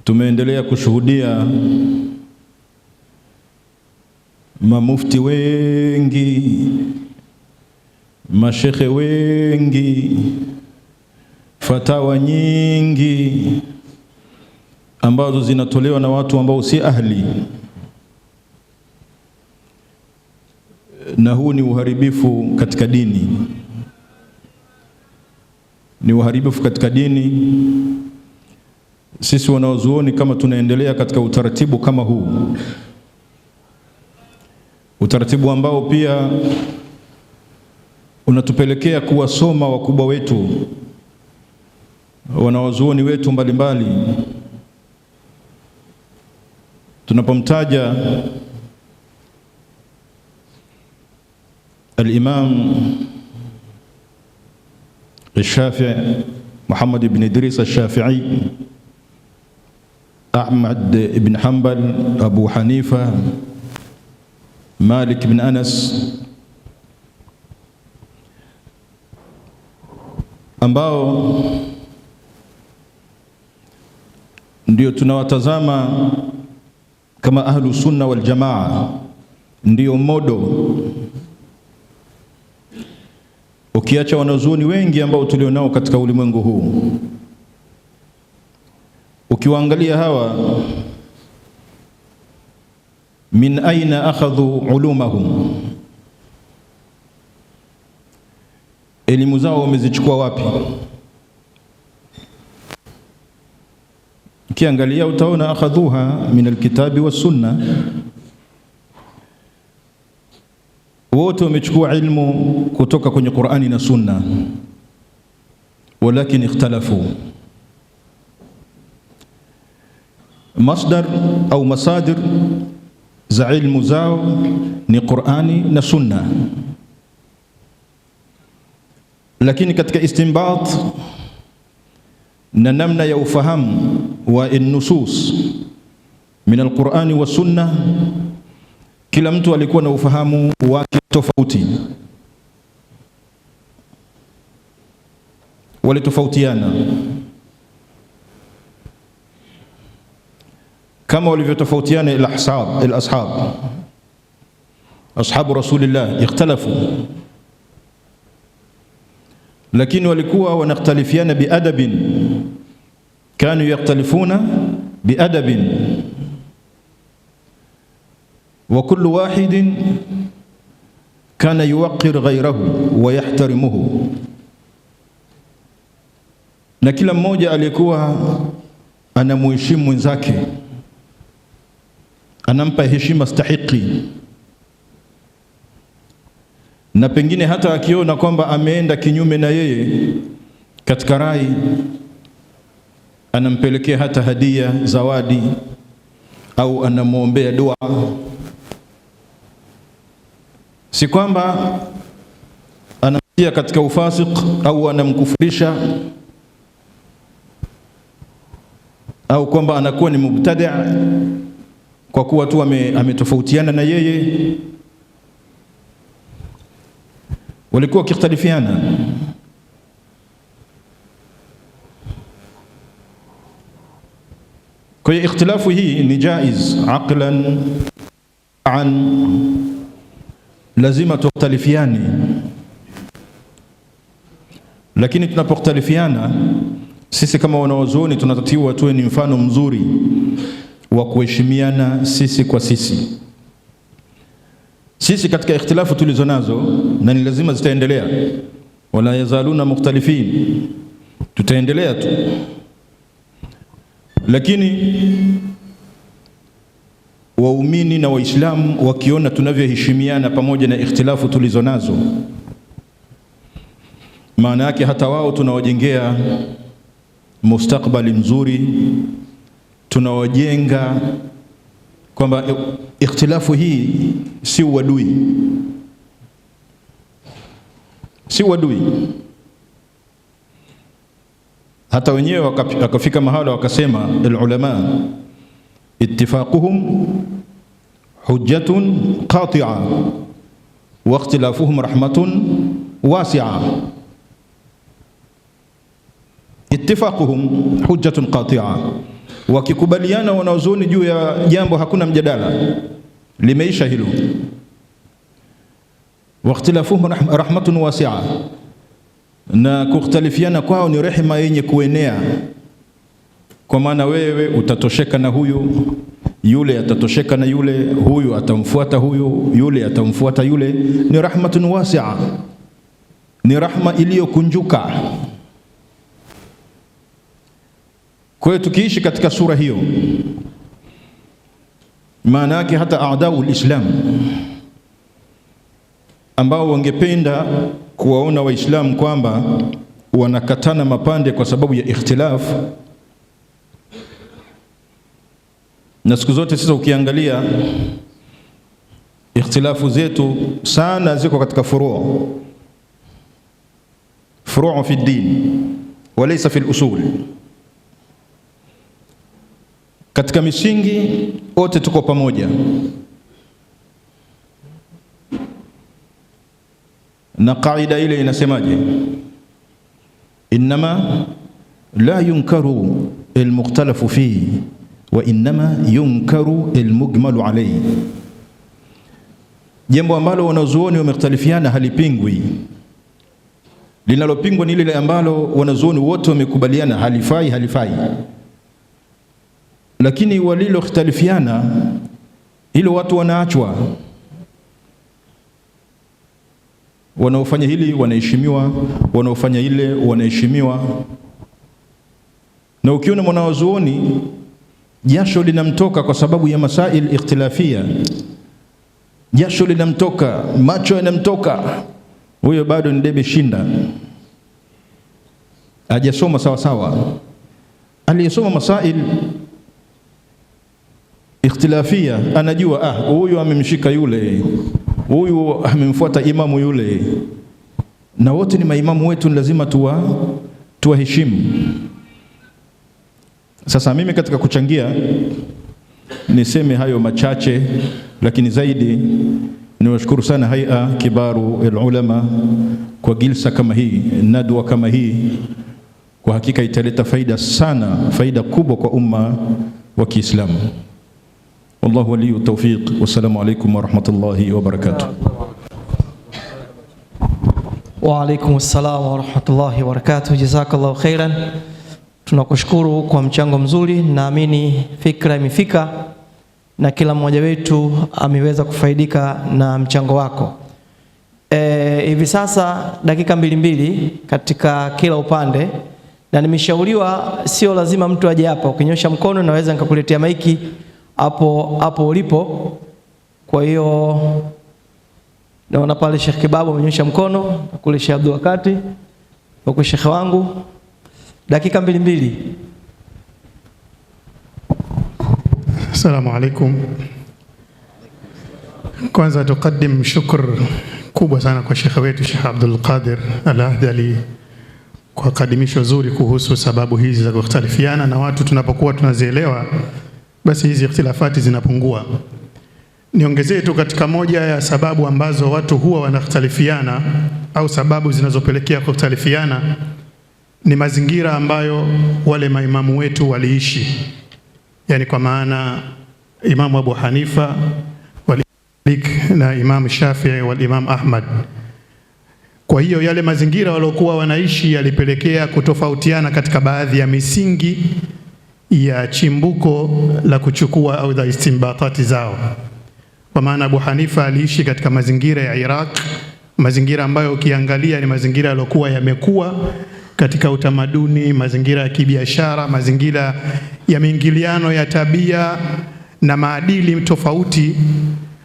tumeendelea kushuhudia mamufti wengi, mashekhe wengi, fatawa nyingi ambazo zinatolewa na watu ambao si ahli, na huu ni uharibifu katika dini, ni uharibifu katika dini. Sisi wanaozuoni kama tunaendelea katika utaratibu kama huu, utaratibu ambao pia unatupelekea kuwasoma wakubwa wetu, wanaozuoni wetu mbalimbali. Tunapomtaja Al-Imam Al-Shafi'i Muhammad ibn Idris Al-Shafi'i, Ahmad ibn Hanbal, Abu Hanifa, Malik ibn Anas, ambao ndio tunawatazama kama ahlu sunna wal jamaa, ndio modo, ukiacha wanazuoni wengi ambao tulionao katika ulimwengu huu. Ukiwaangalia hawa, min aina akhadhu ulumahum, elimu zao wamezichukua wapi? Ukiangalia utaona akhadhuha min alkitabi wassunna, wote wamechukua ilmu kutoka kwenye Qur'ani na Sunna, walakin ikhtalafu masdar au masadir za ilmu zao ni Qur'ani na Sunna, lakini katika istinbat na namna ya ufahamu wa nusus min alqur'ani wa sunna, kila mtu alikuwa na ufahamu wake tofauti, walitofautiana kama walivyotofautiana al-ashab, ashabu rasulillah ikhtalafu, Lakini walikuwa wanakhtalifiana biadabin, kanu yakhtalifuna biadabin, wa kullu wahidin kana yuwaqqir ghayrahu wa yahtarimuhu, na kila mmoja alikuwa anamuheshimu mwenzake, anampa heshima stahiki, na pengine hata akiona kwamba ameenda kinyume na yeye katika rai, anampelekea hata hadia, zawadi, au anamwombea dua. Si kwamba anamtia katika ufasik au anamkufurisha au kwamba anakuwa ni mubtadi' kwa kuwa tu ametofautiana na yeye. Walikuwa wakikhtalifiana. Kwa hiyo ikhtilafu hii ni jaiz aqlan an, lazima tukhtalifiane, lakini tunapokhtalifiana sisi kama wanawazuoni tunatakiwa tuwe ni mfano mzuri wa kuheshimiana sisi kwa sisi. Sisi katika ikhtilafu tulizo nazo, na ni lazima zitaendelea, wala yazaluna mukhtalifin, tutaendelea tu, lakini waumini na Waislamu wakiona tunavyoheshimiana pamoja na ikhtilafu tulizo nazo, maana yake hata wao tunawajengea mustakbali mzuri, tunawajenga kwamba ikhtilafu hii si uadui, si uadui. Hata wenyewe wakafika mahala wakasema, alulama ittifaquhum hujjatun qati'a wa ikhtilafuhum rahmatun wasi'a. Ittifaquhum hujjatun qati'a, wakikubaliana wanazuoni juu ya jambo hakuna mjadala, limeisha hilo. Wa ikhtilafuhum rahmatun wasi'a, na kukhtalifiana kwao ni rehema yenye kuenea, kwa maana wewe utatosheka na huyu, yule atatosheka na yule, huyu atamfuata huyu, yule atamfuata yule. Ni rahmatun wasi'a, ni rahma iliyokunjuka. Kwa hiyo tukiishi katika sura hiyo, maana yake hata aadau lislam ambao wangependa kuwaona Waislamu kwamba wanakatana mapande kwa sababu ya ikhtilafu, na siku zote sasa ukiangalia ikhtilafu zetu sana ziko katika furuu, furuu fi din walaysa fi usul. Katika misingi wote tuko pamoja, na kaida ile inasemaje? Innama la yunkaru almukhtalafu fihi wa innama yunkaru almujmalu alayhi, jambo ambalo wanazuoni wamekhtalifiana halipingwi. Linalopingwa ni lile ambalo wanazuoni wote wamekubaliana halifai, halifai. Lakini walilokhtalifiana hilo watu wanaachwa. Wanaofanya hili wanaheshimiwa, wanaofanya ile wanaheshimiwa. Na ukiona mwanazuoni jasho linamtoka kwa sababu ya masail ikhtilafia, jasho linamtoka, macho yanamtoka, huyo bado ni debe shinda, hajasoma sawa sawa. Aliyesoma masail ikhtilafia anajua, ah, huyu amemshika yule, huyu amemfuata imamu yule, na wote ni maimamu wetu, ni lazima tuwaheshimu. Sasa mimi katika kuchangia niseme hayo machache, lakini zaidi niwashukuru sana Haia Kibaru Ulama kwa gilsa kama hii, nadwa kama hii. Kwa hakika italeta faida sana, faida kubwa kwa umma wa Kiislamu. Wallahu waliyu tawfiq. Wassalamu alaikum warahmatullahi wabarakatuh. Wa alaikum assalam wa rahmatullahi wa barakatuh. Jazakallahu khairan. Tunakushukuru kwa mchango mzuri, naamini fikra imefika na kila mmoja wetu ameweza kufaidika na mchango wako. Hivi sasa dakika mbili mbili katika kila upande, na nimeshauriwa sio lazima mtu aje hapa, ukinyosha mkono naweza nikakuletea maiki hapo hapo ulipo. Kwa hiyo naona pale Sheikh Kibabu amenyosha mkono, na kule Sheikh Abdul Wakati, huko Sheikh wangu. Dakika mbili mbili. Assalamu alaikum. Kwanza tuqaddim shukr kubwa sana kwa shekhe wetu Sheikh Abdul Qadir Al-Ahdali kwa kadimisho zuri kuhusu sababu hizi za kukhtalifiana na watu. Tunapokuwa tunazielewa basi hizi ikhtilafati zinapungua. Niongezee tu katika moja ya sababu ambazo watu huwa wanakhtalifiana au sababu zinazopelekea kukhtalifiana ni mazingira ambayo wale maimamu wetu waliishi, yani kwa maana Imamu Abu Hanifa Malik na Imam Shafii wal Imam Ahmad. Kwa hiyo yale mazingira waliokuwa wanaishi yalipelekea kutofautiana katika baadhi ya misingi ya chimbuko la kuchukua au za istimbatati zao. Kwa maana Abu Hanifa aliishi katika mazingira ya Iraq, mazingira ambayo ukiangalia ni mazingira yaliokuwa yamekuwa katika utamaduni, mazingira ya kibiashara, mazingira ya miingiliano ya tabia na maadili tofauti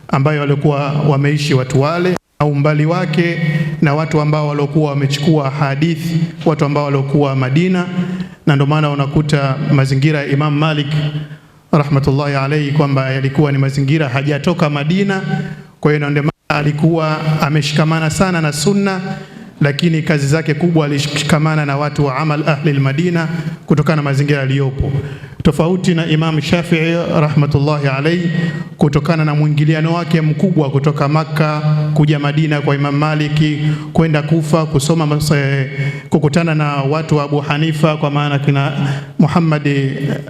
ambayo walikuwa wameishi watu wale, au umbali wake na watu ambao waliokuwa wamechukua hadithi, watu ambao waliokuwa Madina. Na ndio maana unakuta mazingira ya Imam Malik rahmatullahi alayhi kwamba yalikuwa ni mazingira hajatoka Madina. Kwa hiyo ndio maana alikuwa ameshikamana sana na sunna, lakini kazi zake kubwa alishikamana na watu wa amal ahli al-Madina kutokana na mazingira yaliyopo, tofauti na Imam Shafi'i rahmatullahi alayhi kutokana na mwingiliano wake mkubwa kutoka Makka kuja Madina kwa Imam Maliki, kwenda Kufa kusoma, kukutana na watu wa Abu Hanifa kwa maana kina Muhammad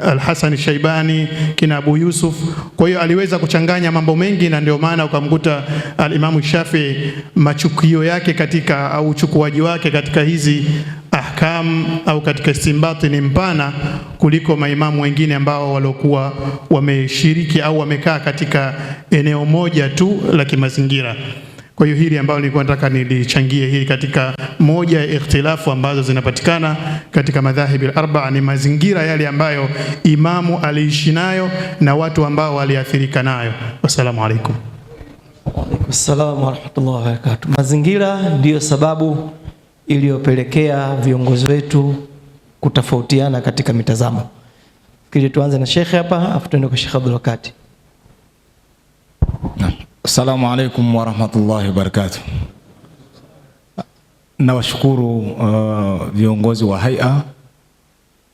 al-Hasan Shaibani, kina Abu Yusuf. Kwa hiyo aliweza kuchanganya mambo mengi, na ndio maana ukamkuta al-Imam Shafi'i machukio yake katika au uchukuaji wake katika hizi ahkam au katika istimbati ni mpana kuliko maimamu wengine ambao waliokuwa wameshiriki au wamekaa katika eneo moja tu la kimazingira. Kwa hiyo hili ambalo nilikuwa nataka nilichangie hili katika moja ya ikhtilafu ambazo zinapatikana katika madhahibi al-arba'a ni mazingira yale ambayo imamu aliishi nayo na watu ambao waliathirika nayo. Wassalamu alaikum. Wa alaikum salaam wa rahmatullahi wa barakatuh. Mazingira ndiyo sababu iliyopelekea viongozi wetu kutofautiana katika mitazamo. Fikiri tuanze na Sheikh hapa afu tuende kwa Sheikh Abdul Wakati. Assalamu alaikum wa rahmatullahi wa barakatuh. Nawashukuru viongozi wa Haia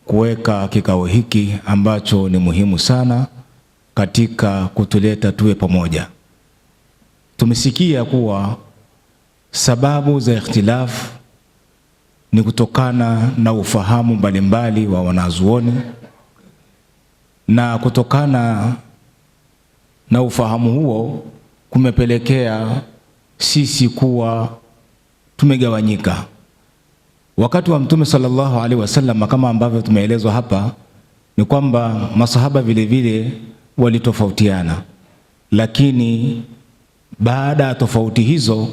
kuweka kikao hiki ambacho ni muhimu sana katika kutuleta tuwe pamoja. Tumesikia kuwa sababu za ikhtilafu ni kutokana na ufahamu mbalimbali wa wanazuoni, na kutokana na ufahamu huo kumepelekea sisi kuwa tumegawanyika. Wakati wa Mtume sallallahu alaihi wasallam, kama ambavyo tumeelezwa hapa, ni kwamba masahaba vile vile walitofautiana, lakini baada ya tofauti hizo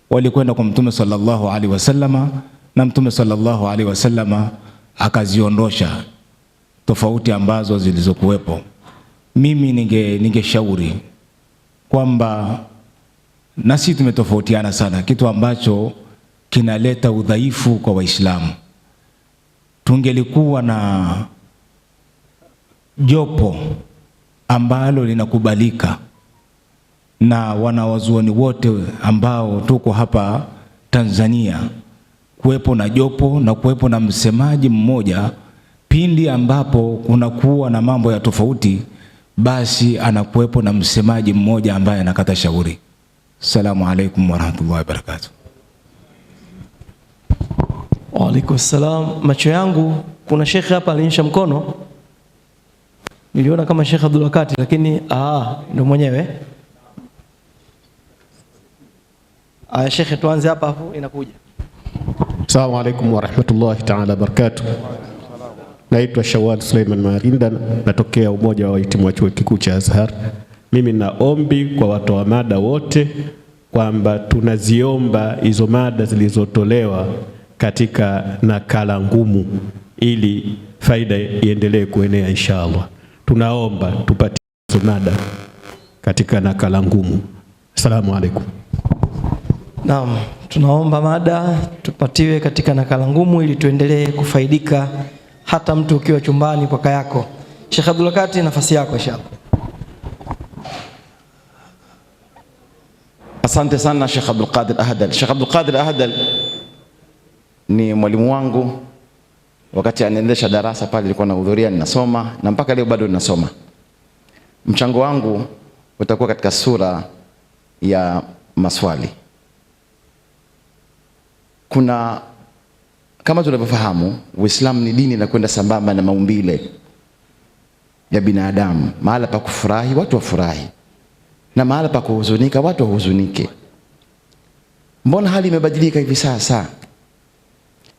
walikwenda kwa Mtume sallallahu alaihi wasallam, na Mtume sallallahu alaihi wasallam akaziondosha tofauti ambazo zilizokuwepo. Mimi ningeshauri kwamba na sisi tumetofautiana sana, kitu ambacho kinaleta udhaifu kwa Waislamu. Tungelikuwa na jopo ambalo linakubalika na wanawazuoni wote ambao tuko hapa Tanzania, kuwepo na jopo na kuwepo na msemaji mmoja, pindi ambapo kunakuwa na mambo ya tofauti, basi anakuwepo na msemaji mmoja ambaye anakata shauri. Assalamu alaikum warahmatullahi wabarakatuh. Wa alaikum salam. Macho yangu kuna shekhe hapa alinyosha mkono, niliona kama Sheikh Abdul Wakati, lakini ndo mwenyewe. Aya shekhe, tuanze hapa afu inakuja. Assalamu alaikum warahmatullahi taala wabarakatuh. Naitwa Shawal Suleiman Marinda, natokea Umoja wa Wahitimu wa Chuo Kikuu cha Azhar. Mimi na ombi kwa watoa mada wote kwamba tunaziomba hizo mada zilizotolewa katika nakala ngumu ili faida iendelee kuenea inshallah. Tunaomba tupate hizo mada katika nakala ngumu. Assalamu alaikum. Naam, tunaomba mada tupatiwe katika nakala ngumu ili tuendelee kufaidika hata mtu ukiwa chumbani kwa kayako. Sheikh Abdul Kati, nafasi yako inshallah. Asante sana Sheikh Abdul Qadir Ahdal. Sheikh Abdul Qadir Ahdal ni mwalimu wangu, wakati anaendesha darasa pale nilikuwa nahudhuria, ninasoma na mpaka leo bado ninasoma. Mchango wangu utakuwa katika sura ya maswali. Kuna kama tunavyofahamu, Uislamu ni dini inakwenda sambamba na maumbile ya binadamu. Mahala pa kufurahi watu wafurahi, na mahala pa kuhuzunika watu wahuzunike. Mbona hali imebadilika hivi sasa?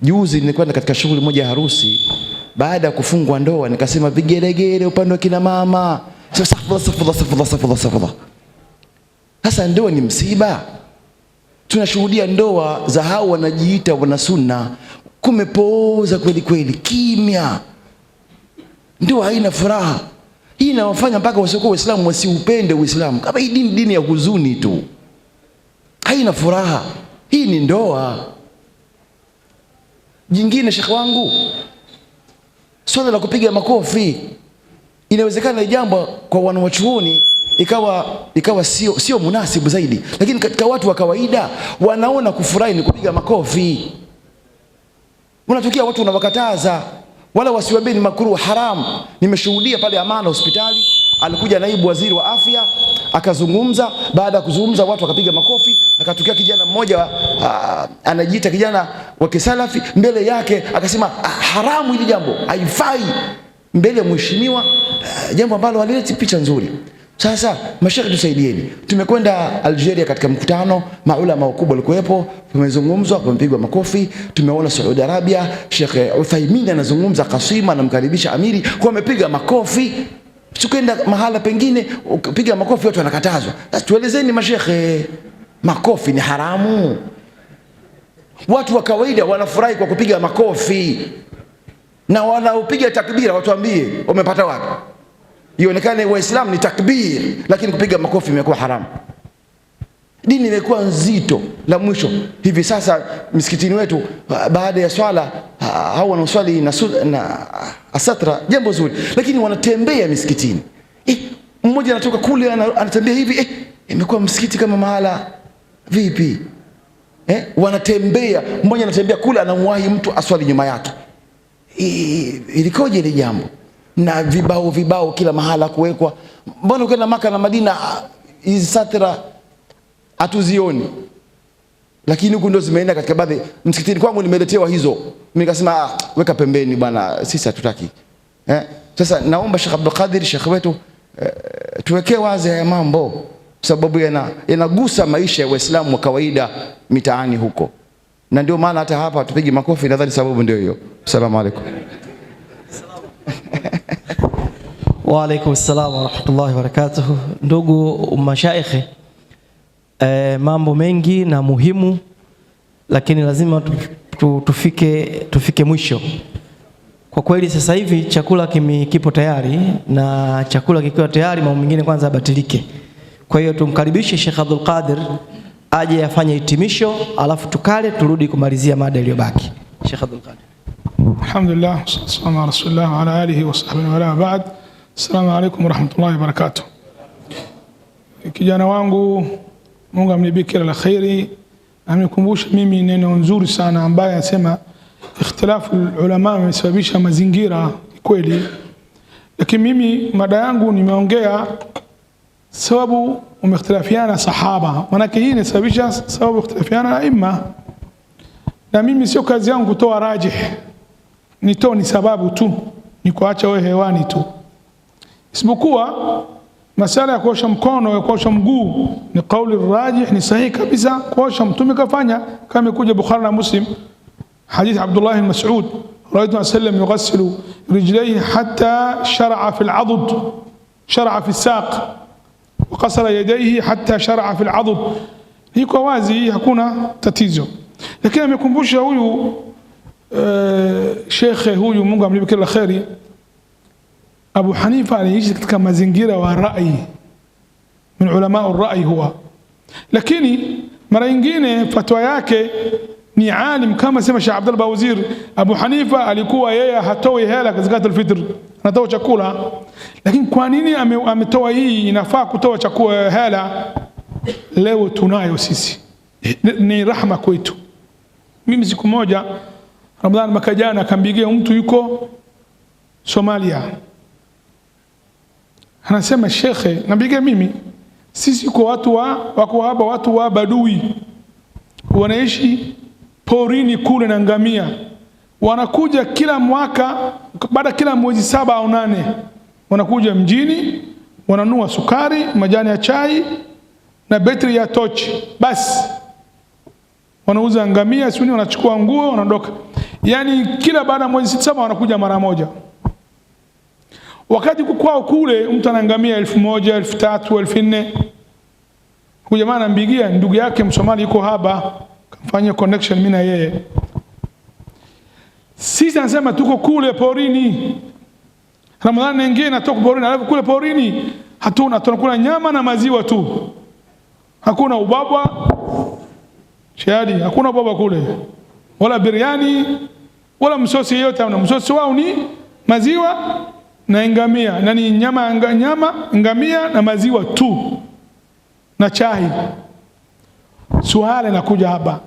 Juzi nilikwenda katika shughuli moja ya harusi, baada ya kufungwa ndoa nikasema vigelegele upande wa kina mama. Sasa sasa ndoa ni msiba. Tunashuhudia ndoa za hao wanajiita wana sunna, kumepooza kweli kweli, kimya, ndoa haina furaha. Hii inawafanya mpaka wasiokuwa Waislamu wasiupende Uislamu. Kama hii dini, dini ya huzuni tu, haina furaha. Hii ni ndoa. Jingine, shekhe wangu, swala la kupiga makofi, inawezekana jambo kwa wanawachuoni ikawa sio munasibu zaidi, lakini katika watu wa kawaida wanaona kufurahi ni kupiga makofi. Unatokea watu unawakataza, wala wasiwaambie ni makruh, haram. Nimeshuhudia pale Amana hospitali, alikuja naibu waziri wa afya akazungumza. Baada ya kuzungumza watu wakapiga makofi. Akatokea kijana mmoja anajiita kijana wa kisalafi, mbele yake akasema haramu hili jambo, haifai mbele ya mheshimiwa, jambo ambalo halileti picha nzuri. Sasa mashekhe, tusaidieni. Tumekwenda Algeria katika mkutano, maulama wakubwa walikuwepo, tumezungumzwa, kumepigwa makofi. Tumeona Saudi Arabia, Sheikh Uthaymeen anazungumza kasima, anamkaribisha amiri, kwa amepiga makofi. Tukaenda mahala pengine ukipiga makofi watu wanakatazwa. Sasa tuelezeni mashekhe, makofi ni haramu? Watu wa kawaida wanafurahi kwa kupiga makofi, na wanaopiga takbira watuambie wamepata wapi? Ionekane Waislamu ni takbir, lakini kupiga makofi imekuwa haramu. Dini imekuwa nzito. La mwisho, hivi sasa msikitini wetu baada ya swala hao wanaoswali na asatra, jambo zuri, lakini wanatembea misikitini. Mmoja anatoka kule anatembea hivi, imekuwa msikiti kama mahala vipi? Wanatembea, mmoja anatembea kule anamwahi mtu aswali nyuma yake. Ilikoje ile jambo? Na vibao vibao kila mahala kuwekwa. Mbona ukienda Maka na Madina hizi satra hatuzioni, lakini huku ndio zimeenda katika baadhi. Msikitini kwangu nimeletewa hizo, mimi nikasema weka pembeni bwana, sisi hatutaki. Sasa naomba Sheikh Abdul Qadir, Sheikh wetu, tuwekee wazi haya mambo, sababu yanagusa maisha ya Waislamu wa kawaida mitaani huko, na ndio maana hata hapa tupigi makofi, nadhani sababu ndio hiyo. Asalamu alaykum. Wa alaykum assalam wa rahmatullahi wa barakatuh. Ndugu mashaikh, mambo mengi na muhimu, lakini lazima tufike mwisho. Kwa kweli sasa hivi chakula kipo tayari, na chakula kikiwa tayari mambo mengine kwanza yabatilike. Kwa hiyo tumkaribishe Sheikh Abdul Qadir aje afanye hitimisho, alafu tukale turudi kumalizia mada iliyobaki. Sheikh Abdul Qadir. Alhamdulillah, wassalatu ala rasulillah wa ala alihi wa sahbihi wa ala ba'd. Assalamu alaykum wa rahmatullahi wa barakatuh. Kijana wangu, Mungu amlipe kila la khairi, amenikumbusha mimi neno nzuri sana ambaye anasema ikhtilafu ulama imesababisha mazingira kweli, lakini mimi mada yangu nimeongea sababu umeikhtilafiana sahaba, maana hii inasababisha sababu ikhtilafiana aima, na mimi sio kazi yangu kutoa rajih, nitoa ni sababu tu, ni kuacha wewe hewani tu, isipokuwa masala ya kuosha mkono ya kuosha mguu ni kauli rajih, ni sahihi kabisa. Kuosha mtume kafanya kama imekuja Bukhari na Muslim, Hadith Abdullah bin Mas'ud, raitu sallam yughasilu rijlaihi hatta sharaa fi al-adud, sharaa fi saq wa qasara yadayhi hatta sharaa fi al-adud. Iko wazi, hakuna tatizo. Lakini amekumbusha huyu shekhe huyu, Mungu amlipe kila kheri. Abu Hanifa aliishi katika mazingira wa rai, min ulama ar-rai huwa, lakini mara nyingine fatwa yake ni alim kama sema Sheikh Abdullah Bawazir. Abu Hanifa alikuwa yeye hatoi hela kwa zakatul fitr, anatoa chakula. Lakini kwa nini ametoa hii? Inafaa kutoa chakula hela. Leo tunayo sisi, ni rahma kwetu. Mimi siku moja Ramadhani mwaka jana akampigia mtu yuko Somalia, anasema shekhe, nampigia mimi, sisi kwa watu wa wako hapa, watu wa Badui wanaishi porini kule na ngamia, wanakuja kila mwaka baada kila mwezi 7 au 8 wanakuja mjini, wananunua sukari, majani ya chai na betri ya tochi, basi wanauza ngamia suni, wanachukua nguo, wanaondoka. Yani kila baada ya mwezi 6 7 wanakuja mara moja. Wakati kwao kule mtu ana ngamia 1000, 3000, 4000. Huyu jamaa anampigia ndugu yake Msomali yuko hapa, kamfanyia connection mimi na yeye. Sisi anasema tuko kule porini. Ramadhani nyingine natoka porini, alafu kule porini hatuna, tunakula nyama na maziwa tu. Hakuna ubaba shahadi, hakuna ubaba kule, wala biryani wala msosi yote hamna. Msosi wao ni maziwa na ngamia, na ni nyama, nyama ngamia na maziwa tu na chai. Swali nakuja hapa,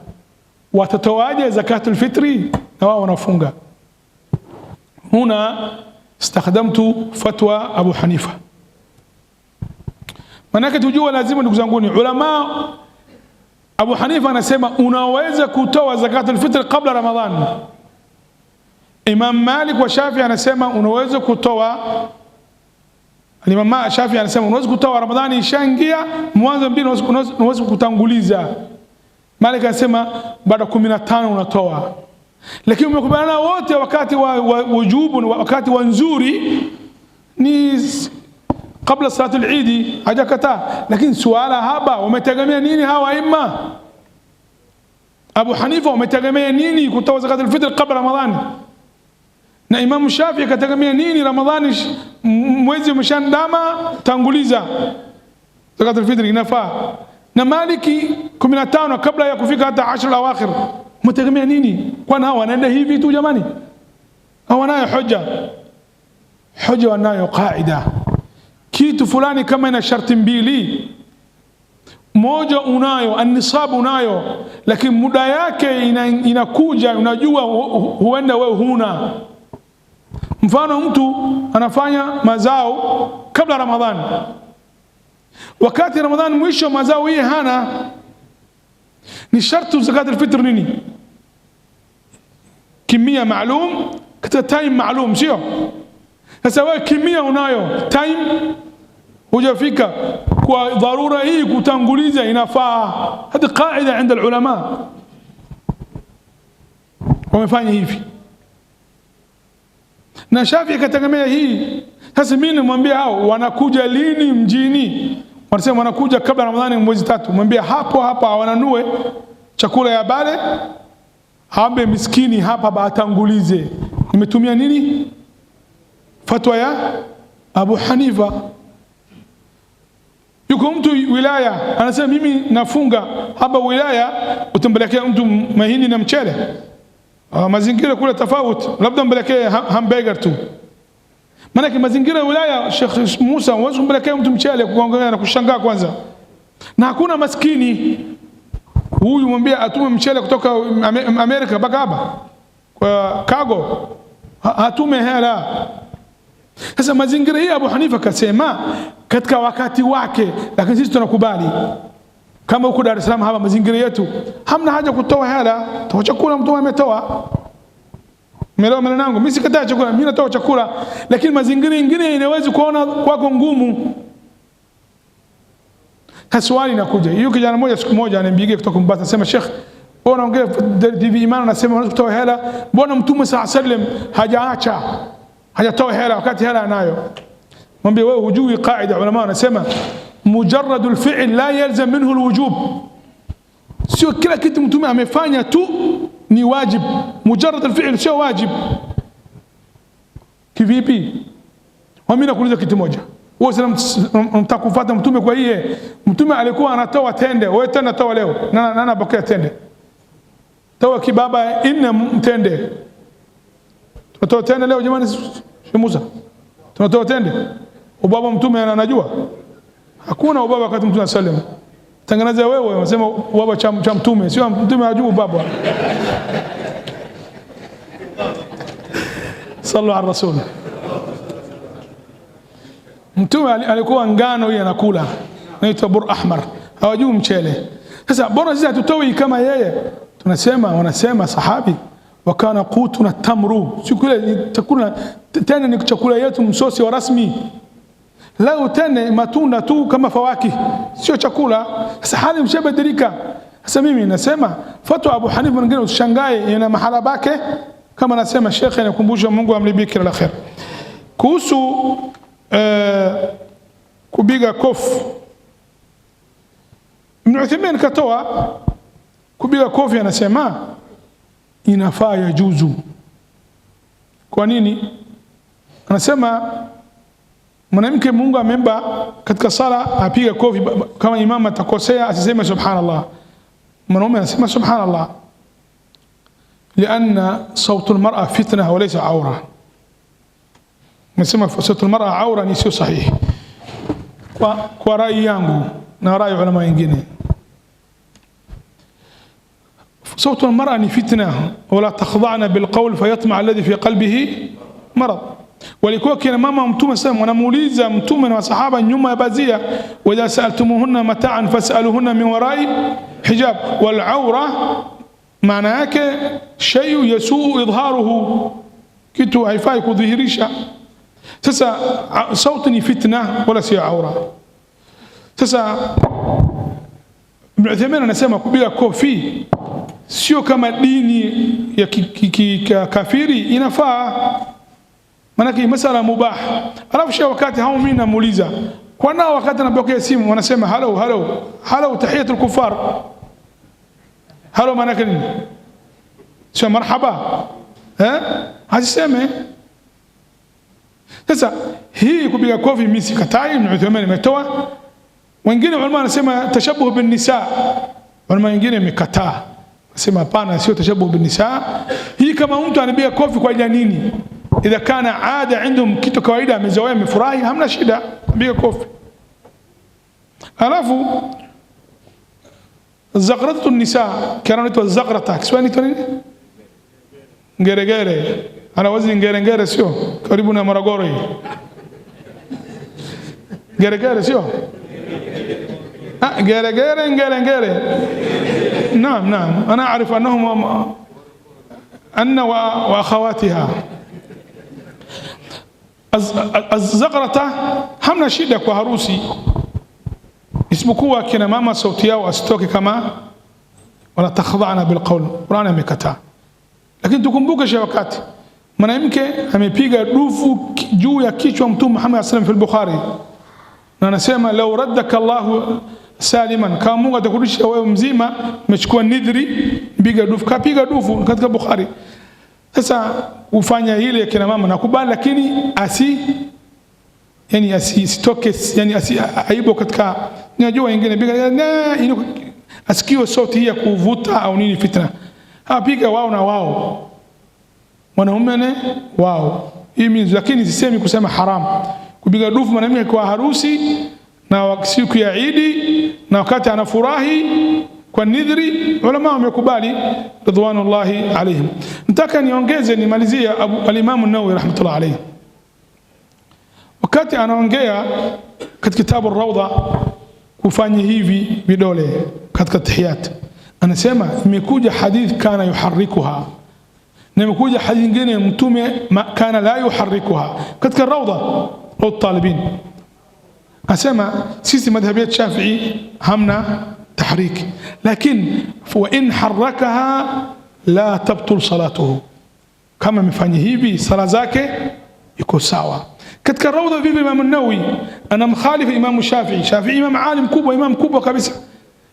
watatoaje zakatul fitri na wao wanafunga? Huna istakhdamtu fatwa Abu Hanifa. Manake tujue lazima, ndugu zangu, ni ulama. Abu Hanifa anasema unaweza kutoa zakatul fitri kabla Ramadhan. Imam Malik wa Shafi anasema unaweza kutoa, Imam Shafi anasema unaweza kutoa Ramadhani ishaingia mwanzo mbili, unaweza kutanguliza. Malik anasema baada 15 unatoa. Lakini umekubaliana wote wakati wa wujubu, wakati wa nzuri ni kabla salatul Eid, hajakataa. Lakini suala hapa, wametegemea nini hawa imma? Abu Hanifa wametegemea nini kutoa zakatul fitr kabla Ramadhani? Na Imam Shafi akategemea nini? Ramadhani mwezi umeshandama, tanguliza zakatul fitr inafaa. Na Maliki 15 kabla ya kufika hata 10 awakhir, mtegemea nini? Kwani hao wanaenda hivi tu jamani? Hao wanayo hoja, hoja wanayo kaida. Kitu fulani kama ina sharti mbili, moja unayo an-nisab unayo, lakini muda yake inakuja, unajua huenda wewe huna. Mfano mtu anafanya mazao kabla Ramadhani, wakati Ramadhani mwisho mazao hii hana. Ni shartu zakatul fitr nini? Kimia maalum katika time maalum, sio? Sasa wewe kimia unayo, time hujafika, kwa dharura hii kutanguliza inafaa. Hadi qaida inda ulama wamefanya hivi, na Shafi akategemea hii. Sasa mimi nimwambia hao wanakuja lini mjini? Wanasema wanakuja kabla Ramadhani mwezi 3. Mwambie hapo hapa wananue chakula ya bale, aombe miskini hapa batangulize. Nimetumia nini? Fatwa ya Abu Hanifa. Yuko mtu wilaya anasema mimi nafunga hapa wilaya, utampelekea mtu mahindi na mchele. Mazingira kule tofauti, labda mpelekee hamburger tu. Maana mazingira ya wilaya, Sheikh Musa, huwezi kumpelekea mtu mchele kuongea na kushangaa kwanza. Na hakuna maskini huyu mwambie atume mchele kutoka Amerika mpaka hapa kwa cargo, atume hela. Sasa mazingira hii Abu Hanifa kasema katika wakati wake, lakini sisi tunakubali kama huko Dar es Salaam hapa mazingira yetu hamna haja kutoa hela, toa chakula mtu ametoa. Umeelewa maneno yangu? Mimi sikataa chakula, mimi natoa chakula, lakini mazingira mengine inaweza kuona kwako ngumu. Swali inakuja. Hiyo kijana mmoja siku moja ananipigia kutoka Mombasa, anasema Sheikh, Wewe unaongea TV Imani, unasema unaweza kutoa hela, mbona Mtume saa sallam hajaacha, hajatoa hela wakati hela anayo? Mwambie wewe hujui qaida. Ulama wanasema mujarradu alfi'l la yalzam minhu alwujub, sio kila kitu mtume amefanya tu ni wajib. Mujarrad alfi'l sio wajib. Kivipi? Mimi nakuuliza kitu moja, wewe sasa unataka kufuata mtume kwa hiye mtume alikuwa anatoa tende, wewe tena toa leo na nana pokea tende, toa kibaba nne mtende. Tunatoa tende leo jamani, Musa, tunatoa tende? Ubaba mtume anajua? Hakuna ubaba wakati mtume sallam. Tengeneza wewe, unasema ubaba cha mtume, sio mtume hajui ubaba. Sallu ala rasul. Mtume alikuwa ngano hii anakula, inaitwa bur ahmar, hawajui mchele. Sasa bora sisi hatutoi kama yeye. Tunasema, wanasema sahabi, wakana qutuna tamru, siku ile chakula tena ni chakula yetu msosi wa rasmi. Lao tena matunda tu kama fawaki, sio chakula. Sasa hali mshabadilika. Sasa mimi nasema fatwa Abu Hanifa, mwingine usishangae ina mahala bake, kama nasema shekhe anakumbusha, Mungu amlibi kila la khair. Kuhusu kupiga kofi, Ibn Uthaymeen katoa kupiga kofi, anasema inafaa, yajuzu. Kwa nini? Anasema mwanamke Mungu amemba katika sala apige kofi, kama imam atakosea asiseme subhanallah. Mwanaume anasema subhanallah, lianna sautu almar'a fitna wa laysa awra. Nasema sautu almar'a awra ni sio sahihi kwa rai yangu na rai ulama wengine. Sautu almar'a ni fitna, wala takhda'na bilqawl fayatma alladhi fi qalbihi marad. Walikuwa kina mama mtume sallam wanamuuliza mtume na masahaba nyuma ya bazia, wa idha sa'altumuhunna mata'an fas'aluhunna min wara'i hijab. Wal awra maana yake shay'u yasuu idharuhu, kitu haifai kudhihirisha. Sasa sauti ni fitna wala sio aura. Sasa Ibn Uthaymeen anasema kupiga kofi sio kama dini ya kafiri, inafaa, manake masala mubah. Alafu shia wakati hao mimi namuuliza kwa nao, wakati anapokea simu wanasema hello hello hello tahiyatul kufar. Hello maana yake nini? Sio marhaba, eh, hasiseme. Sasa hii kupiga kofi mimi sikatai, Ibn Uthaymeen ametoa. Wengine ulama wanasema tashabuh bin nisa, ulama wengine wamekataa, nasema hapana, sio tashabuh bin nisa. Hii kama mtu anapiga kofi kwa ajili ya nini? Idha kana ada indhum, kitu kawaida, amezoea, amefurahi, hamna shida, piga kofi. Alafu zagratatu nisa, kana inaitwa zagrata, Kiswahili inaitwa nini? Ngeregere, ana wazi ngerengere, sio karibu na Morogoro hii. Geregere sio? Geregere, ngerengere. Naam, naam, ana aarifu annahum anna wa akhawatiha. Azagrata hamna shida kwa harusi, isipokuwa kina mama sauti yao asitoke kama wala takhda'na bilqawl. Qur'an amekataa, lakini tukumbuke shia wakati mwanamke amepiga dufu juu ya kichwa Mtume Muhammad sallallahu alayhi wasallam fi al-Bukhari, na anasema law raddaka Allahu saliman, kama Mungu atakurudisha wewe mzima, umechukua nidhri, piga dufu. Kapiga dufu katika Bukhari. Sasa ufanya ile kina mama nakubali, lakini asi yani asitoke, yani asi aibu katika, najua wengine piga na asikio sauti hii ya kuvuta au nini fitna. Hapiga wao na wao, wanaume ne wao, hii means, lakini sisemi kusema haram kupiga dufu mwanamke kwa harusi na siku ya Idi na wakati anafurahi kwa nidhri, ulama wamekubali ridwanullahi alaihim. Nataka niongeze nimalizie al-Imam an-Nawawi rahmatullah alayhi, wakati anaongea katika kitabu ar-Rawda kufanya hivi vidole katika tahiyat, anasema imekuja hadith kana yuharrikuha, na imekuja hadithi nyingine mtume kana la yuharrikuha katika Rawda au talibin. Anasema sisi madhhabi ya Shafi'i hamna Tahriki. Lakini wa in harakaha la tabtul salatuhu, kama amefanya hivi sala zake iko sawa. Katika Raudha vipi Imam Nawawi anamkhalifu Imam Shafi'i. Shafi'i imam alim kubwa, imam kubwa kabisa,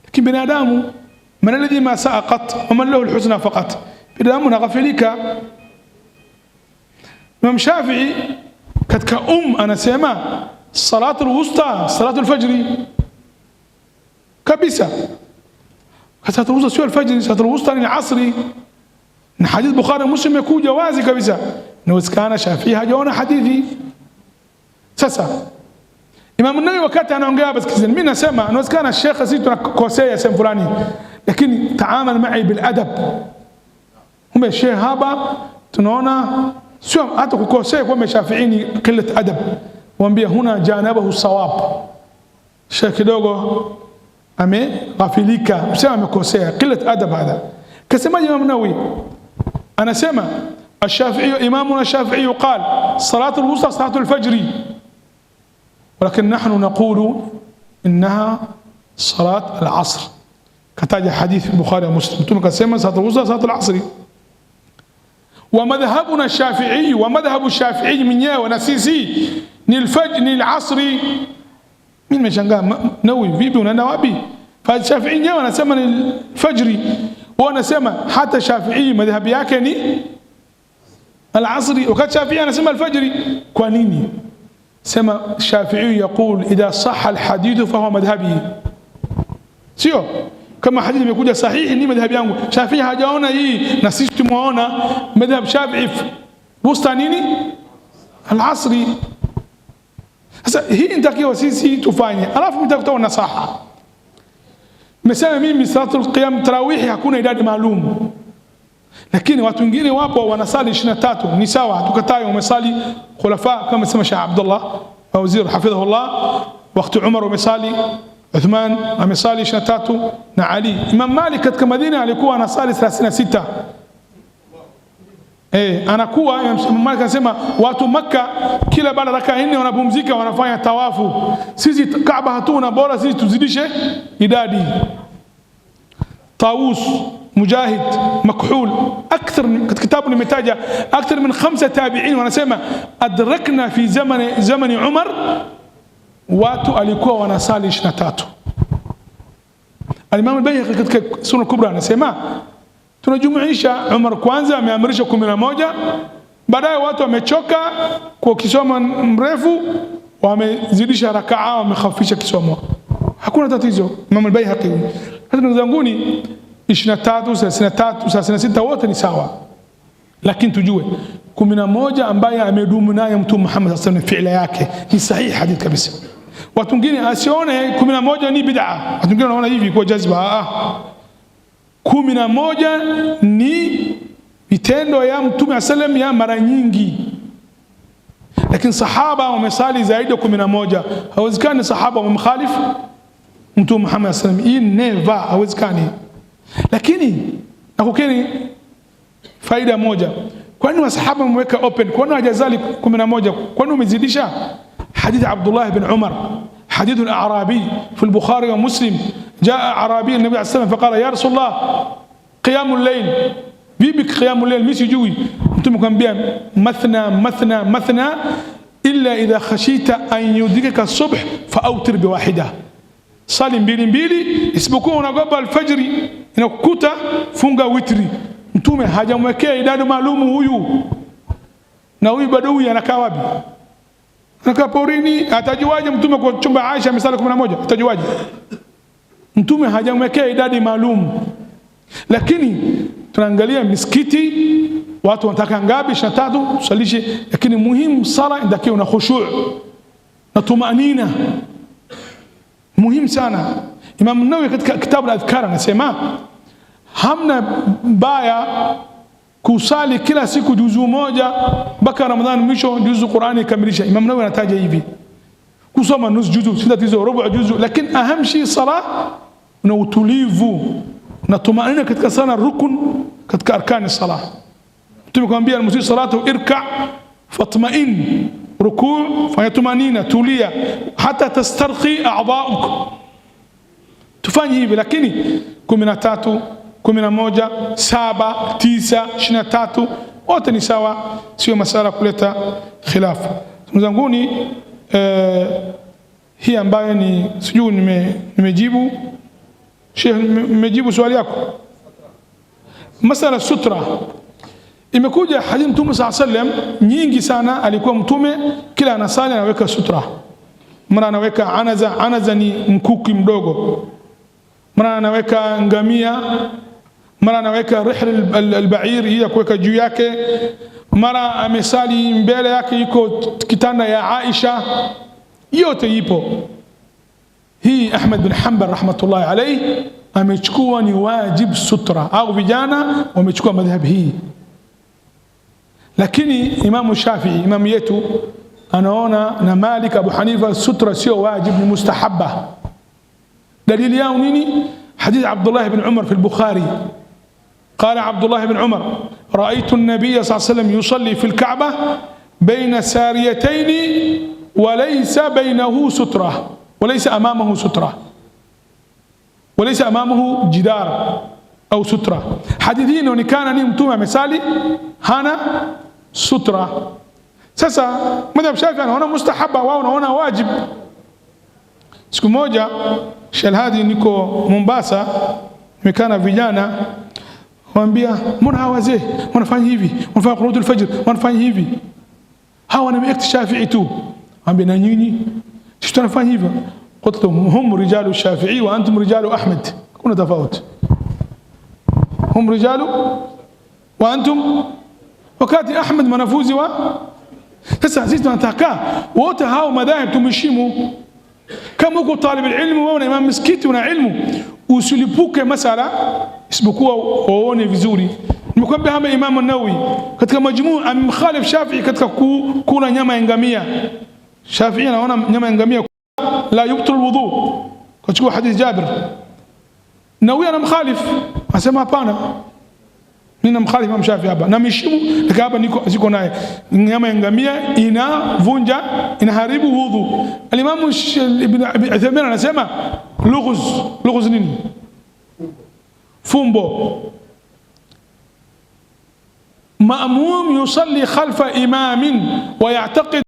lakini binadamu, man alladhi ma saa qat wa man lahu alhusna faqat, binadamu naghafilika. Imam Shafi'i katika anasema salatu alwusta salatu alfajri kabisa. Salatu alwusta sio alfajri, salatu alwusta ni alasri, na hadith Bukhari na Muslim imekuja wazi kabisa. Inawezekana Shafi'i hajaona hadithi. Sasa Imam Nawawi wakati anaongea hapa, sikizeni, mimi nasema inawezekana shekhe sisi tunakosea sehemu fulani, lakini taamal ma'i bil adab. Kumbe shekhe hapa tunaona sio hata kukosea kwa Shafi'i ni qillat adab, mwambie huna janabahu sawab. Shekhe kidogo ameghafilika, msema amekosea, qillat adab hadha. Kasema Imam Nawawi anasema الشافعي إمامنا الشافعي قال صلاة الوسطى صلاة الفجر، ولكن نحن نقول إنها صلاة العصر. كتاج حديث البخاري ومسلم، ثم كسمى صلاة الوسطى صلاة العصر. ومذهبنا الشافعي ومذهب الشافعي من يا ونسيسي ni الفجر ni العصر. Mimi nimeshangaa Nawawi vipi unaenda wapi? Fa Shafi'i nyewe anasema ni fajri, wao wanasema hata Shafi'i madhhabi yake ni al-asri, wakati Shafi'i anasema al-fajri. Kwa nini? Sema Shafi'i yaqul idha sahha al-hadith fa huwa madhhabi, sio kama hadithi imekuja sahihi ni madhhabi yangu. Shafi'i hajaona hii na sisi tumeona madhhab Shafi'i wusta nini al-asri. Sasa hii inatakiwa sisi tufanye, alafu mtakutoa nasaha. Nimesema mimi salatul qiyam tarawih hakuna idadi maalum, lakini watu wengine wapo wanasali 23, ni sawa, tukatai wamesali khulafa kama sema Sheikh Abdullah Wazir hafidhahullah, wakati Umar wamesali, Uthman amesali 23 na Ali. Imam Malik katika Madina alikuwa anasali 36. Anakuwa Imam Malik anasema watu Makka kila baada raka 4 wanapumzika wanafanya tawafu, sisi Kaaba hatuna, bora sisi tuzidishe idadi. Taus, Mujahid, Makhul, akthar katika kitabu nimetaja akthar min 5 tabi'in wanasema adrakna fi zamani Umar watu alikuwa wanasali 23. Al-Imam al-Bayhaqi katika Sunan Kubra anasema tunajumuisha Umar kwanza ameamrisha 11, baadaye watu wamechoka kwa kisomo mrefu wamezidisha rakaa, wamekhafisha kisomo, hakuna tatizo. Imam al-Bayhaqi. Sasa ndugu zanguni, 23, 33, 36 wote ni sawa, lakini tujue 11 ambaye amedumu naye Mtume Muhammad sallallahu alaihi wasallam fi'la yake ni sahihi hadith kabisa. Watu wengine asione 11 ni bid'a, watu wengine wanaona hivi kwa jazba. 11 ni vitendo ya Mtume sallam ya mara nyingi, lakini sahaba wamesali zaidi ya 11. Hawezekani sahaba wamemkhalifu Mtume Muhammad sallam, hii never, hawezekani. Lakini nakukeni faida moja, kwani wasahaba wameweka open, kwani hawajazali 11? Kwani umezidisha? Hadith Abdullah ibn Umar, hadith al-Arabi fi al-Bukhari wa Muslim, jaa Arabi an-Nabi sallallahu alayhi wasallam faqala ya Rasulullah qiyamul layl, vipi qiyamul layl mimi sijui. Mtume akamwambia mathna mathna mathna illa idha khashita an yudrikaka as-subh fa awtir bi wahida, sali mbili mbili, isipokuwa unagopa alfajiri inakukuta funga witri. Mtume hajamwekea idadi maalumu huyu, na huyu bado huyu anakaa wapi? Anakaa porini. Atajuaje Mtume kwa chumba Aisha amesali 11? Atajuaje? Mtume hajamwekea idadi maalum, lakini tunaangalia misikiti watu wanataka ngapi? 23 tusalishe, lakini muhimu sala inatakiwa na khushu' na tumanina, muhimu sana. Imam Nawawi katika kitabu al-Adhkar anasema hamna baya kusali kila siku juzu moja mpaka Ramadhani mwisho, juzu Qur'ani ikamilisha. Imam Nawawi anataja hivi, kusoma nusu juzu si tatizo, robo juzu, lakini aham shi sala na utulivu na tumanina katika sana rukun katika arkani sala. Mtume kumwambia al-musii salatu irka fatma'in, rukuu fanya tumanina, tulia, hata tastarqi a'dha'uk. Tufanye hivi, lakini 13, 11, 7, 9, 23 wote ni sawa, sio masala kuleta khilafu. Ndugu zanguni, hii ambayo ni sijui nimejibu Sheikh, nimejibu swali yako. Masala sutra imekuja hadithi Mtume saa sallam nyingi sana. Alikuwa Mtume kila anasali anaweka sutra, mara anaweka anaza. Anaza ni mkuki mdogo, mara anaweka ngamia, mara anaweka rihl albair, hii ya kuweka juu yake, mara amesali mbele yake iko kitanda ya Aisha, yote ipo. Hii Ahmad bin Hanbal rahmatullahi alayhi amechukua ni wajib sutra, au vijana wamechukua madhhab hii. Lakini Imamu Shafii, imamu yetu, anaona na Malik, Abu Hanifa, sutra sio wajib, ni mustahabba. Dalili yao nini? Hadith Abdullah ibn Umar fi al-Bukhari, قال عبد الله بن عمر: رأيت النبي صلى الله عليه وسلم يصلي في الكعبة بين ساريتين وليس بينه سترة وليس أمامه سترة وليس أمامه جدار أو سترة. Hadithi hii inaonekana ni mtume amesali hana sutra. Sasa madhhab Shafi anaona mustahaba, wao wanaona wajib. Siku moja Shalhadi, niko Mombasa, nimekaa na vijana, waambia mbona hawa wazee wanafanya hivi, wanafanya qunutul fajr, wanafanya hivi, hawa wana Shafi'i tu. Waambia na nyinyi sisi tunafanya hivyo. قلت لهم هم رجال الشافعي وأنتم رجال أحمد، hakuna tofauti. هم رجال وأنتم، wakati Ahmed mwanafunzi wa. Sasa sisi tunataka wote hao madhahib tumheshimu. Kama uko talib ilmu wewe na imam msikiti una ilmu, usilipuke masala isipokuwa uone vizuri. Nimekwambia hapa Imam Nawawi katika Majmuu amemkhalif Shafi'i katika kula nyama ya ngamia. Shafi'i anaona nyama ya ngamia la yubtul wudu, kachukua hadith Jabir. Nawawi anamkhalif, anasema hapana, mimi namkhalif Imam Shafi hapa, namheshimu, lakini hapa niko siko naye. Nyama ya ngamia inavunja, inaharibu wudhu. Al-Imam Ibn Uthaymeen anasema lughuz. Lughuz nini? Fumbo. Maamum yusalli khalfa imamin wa ya'taqid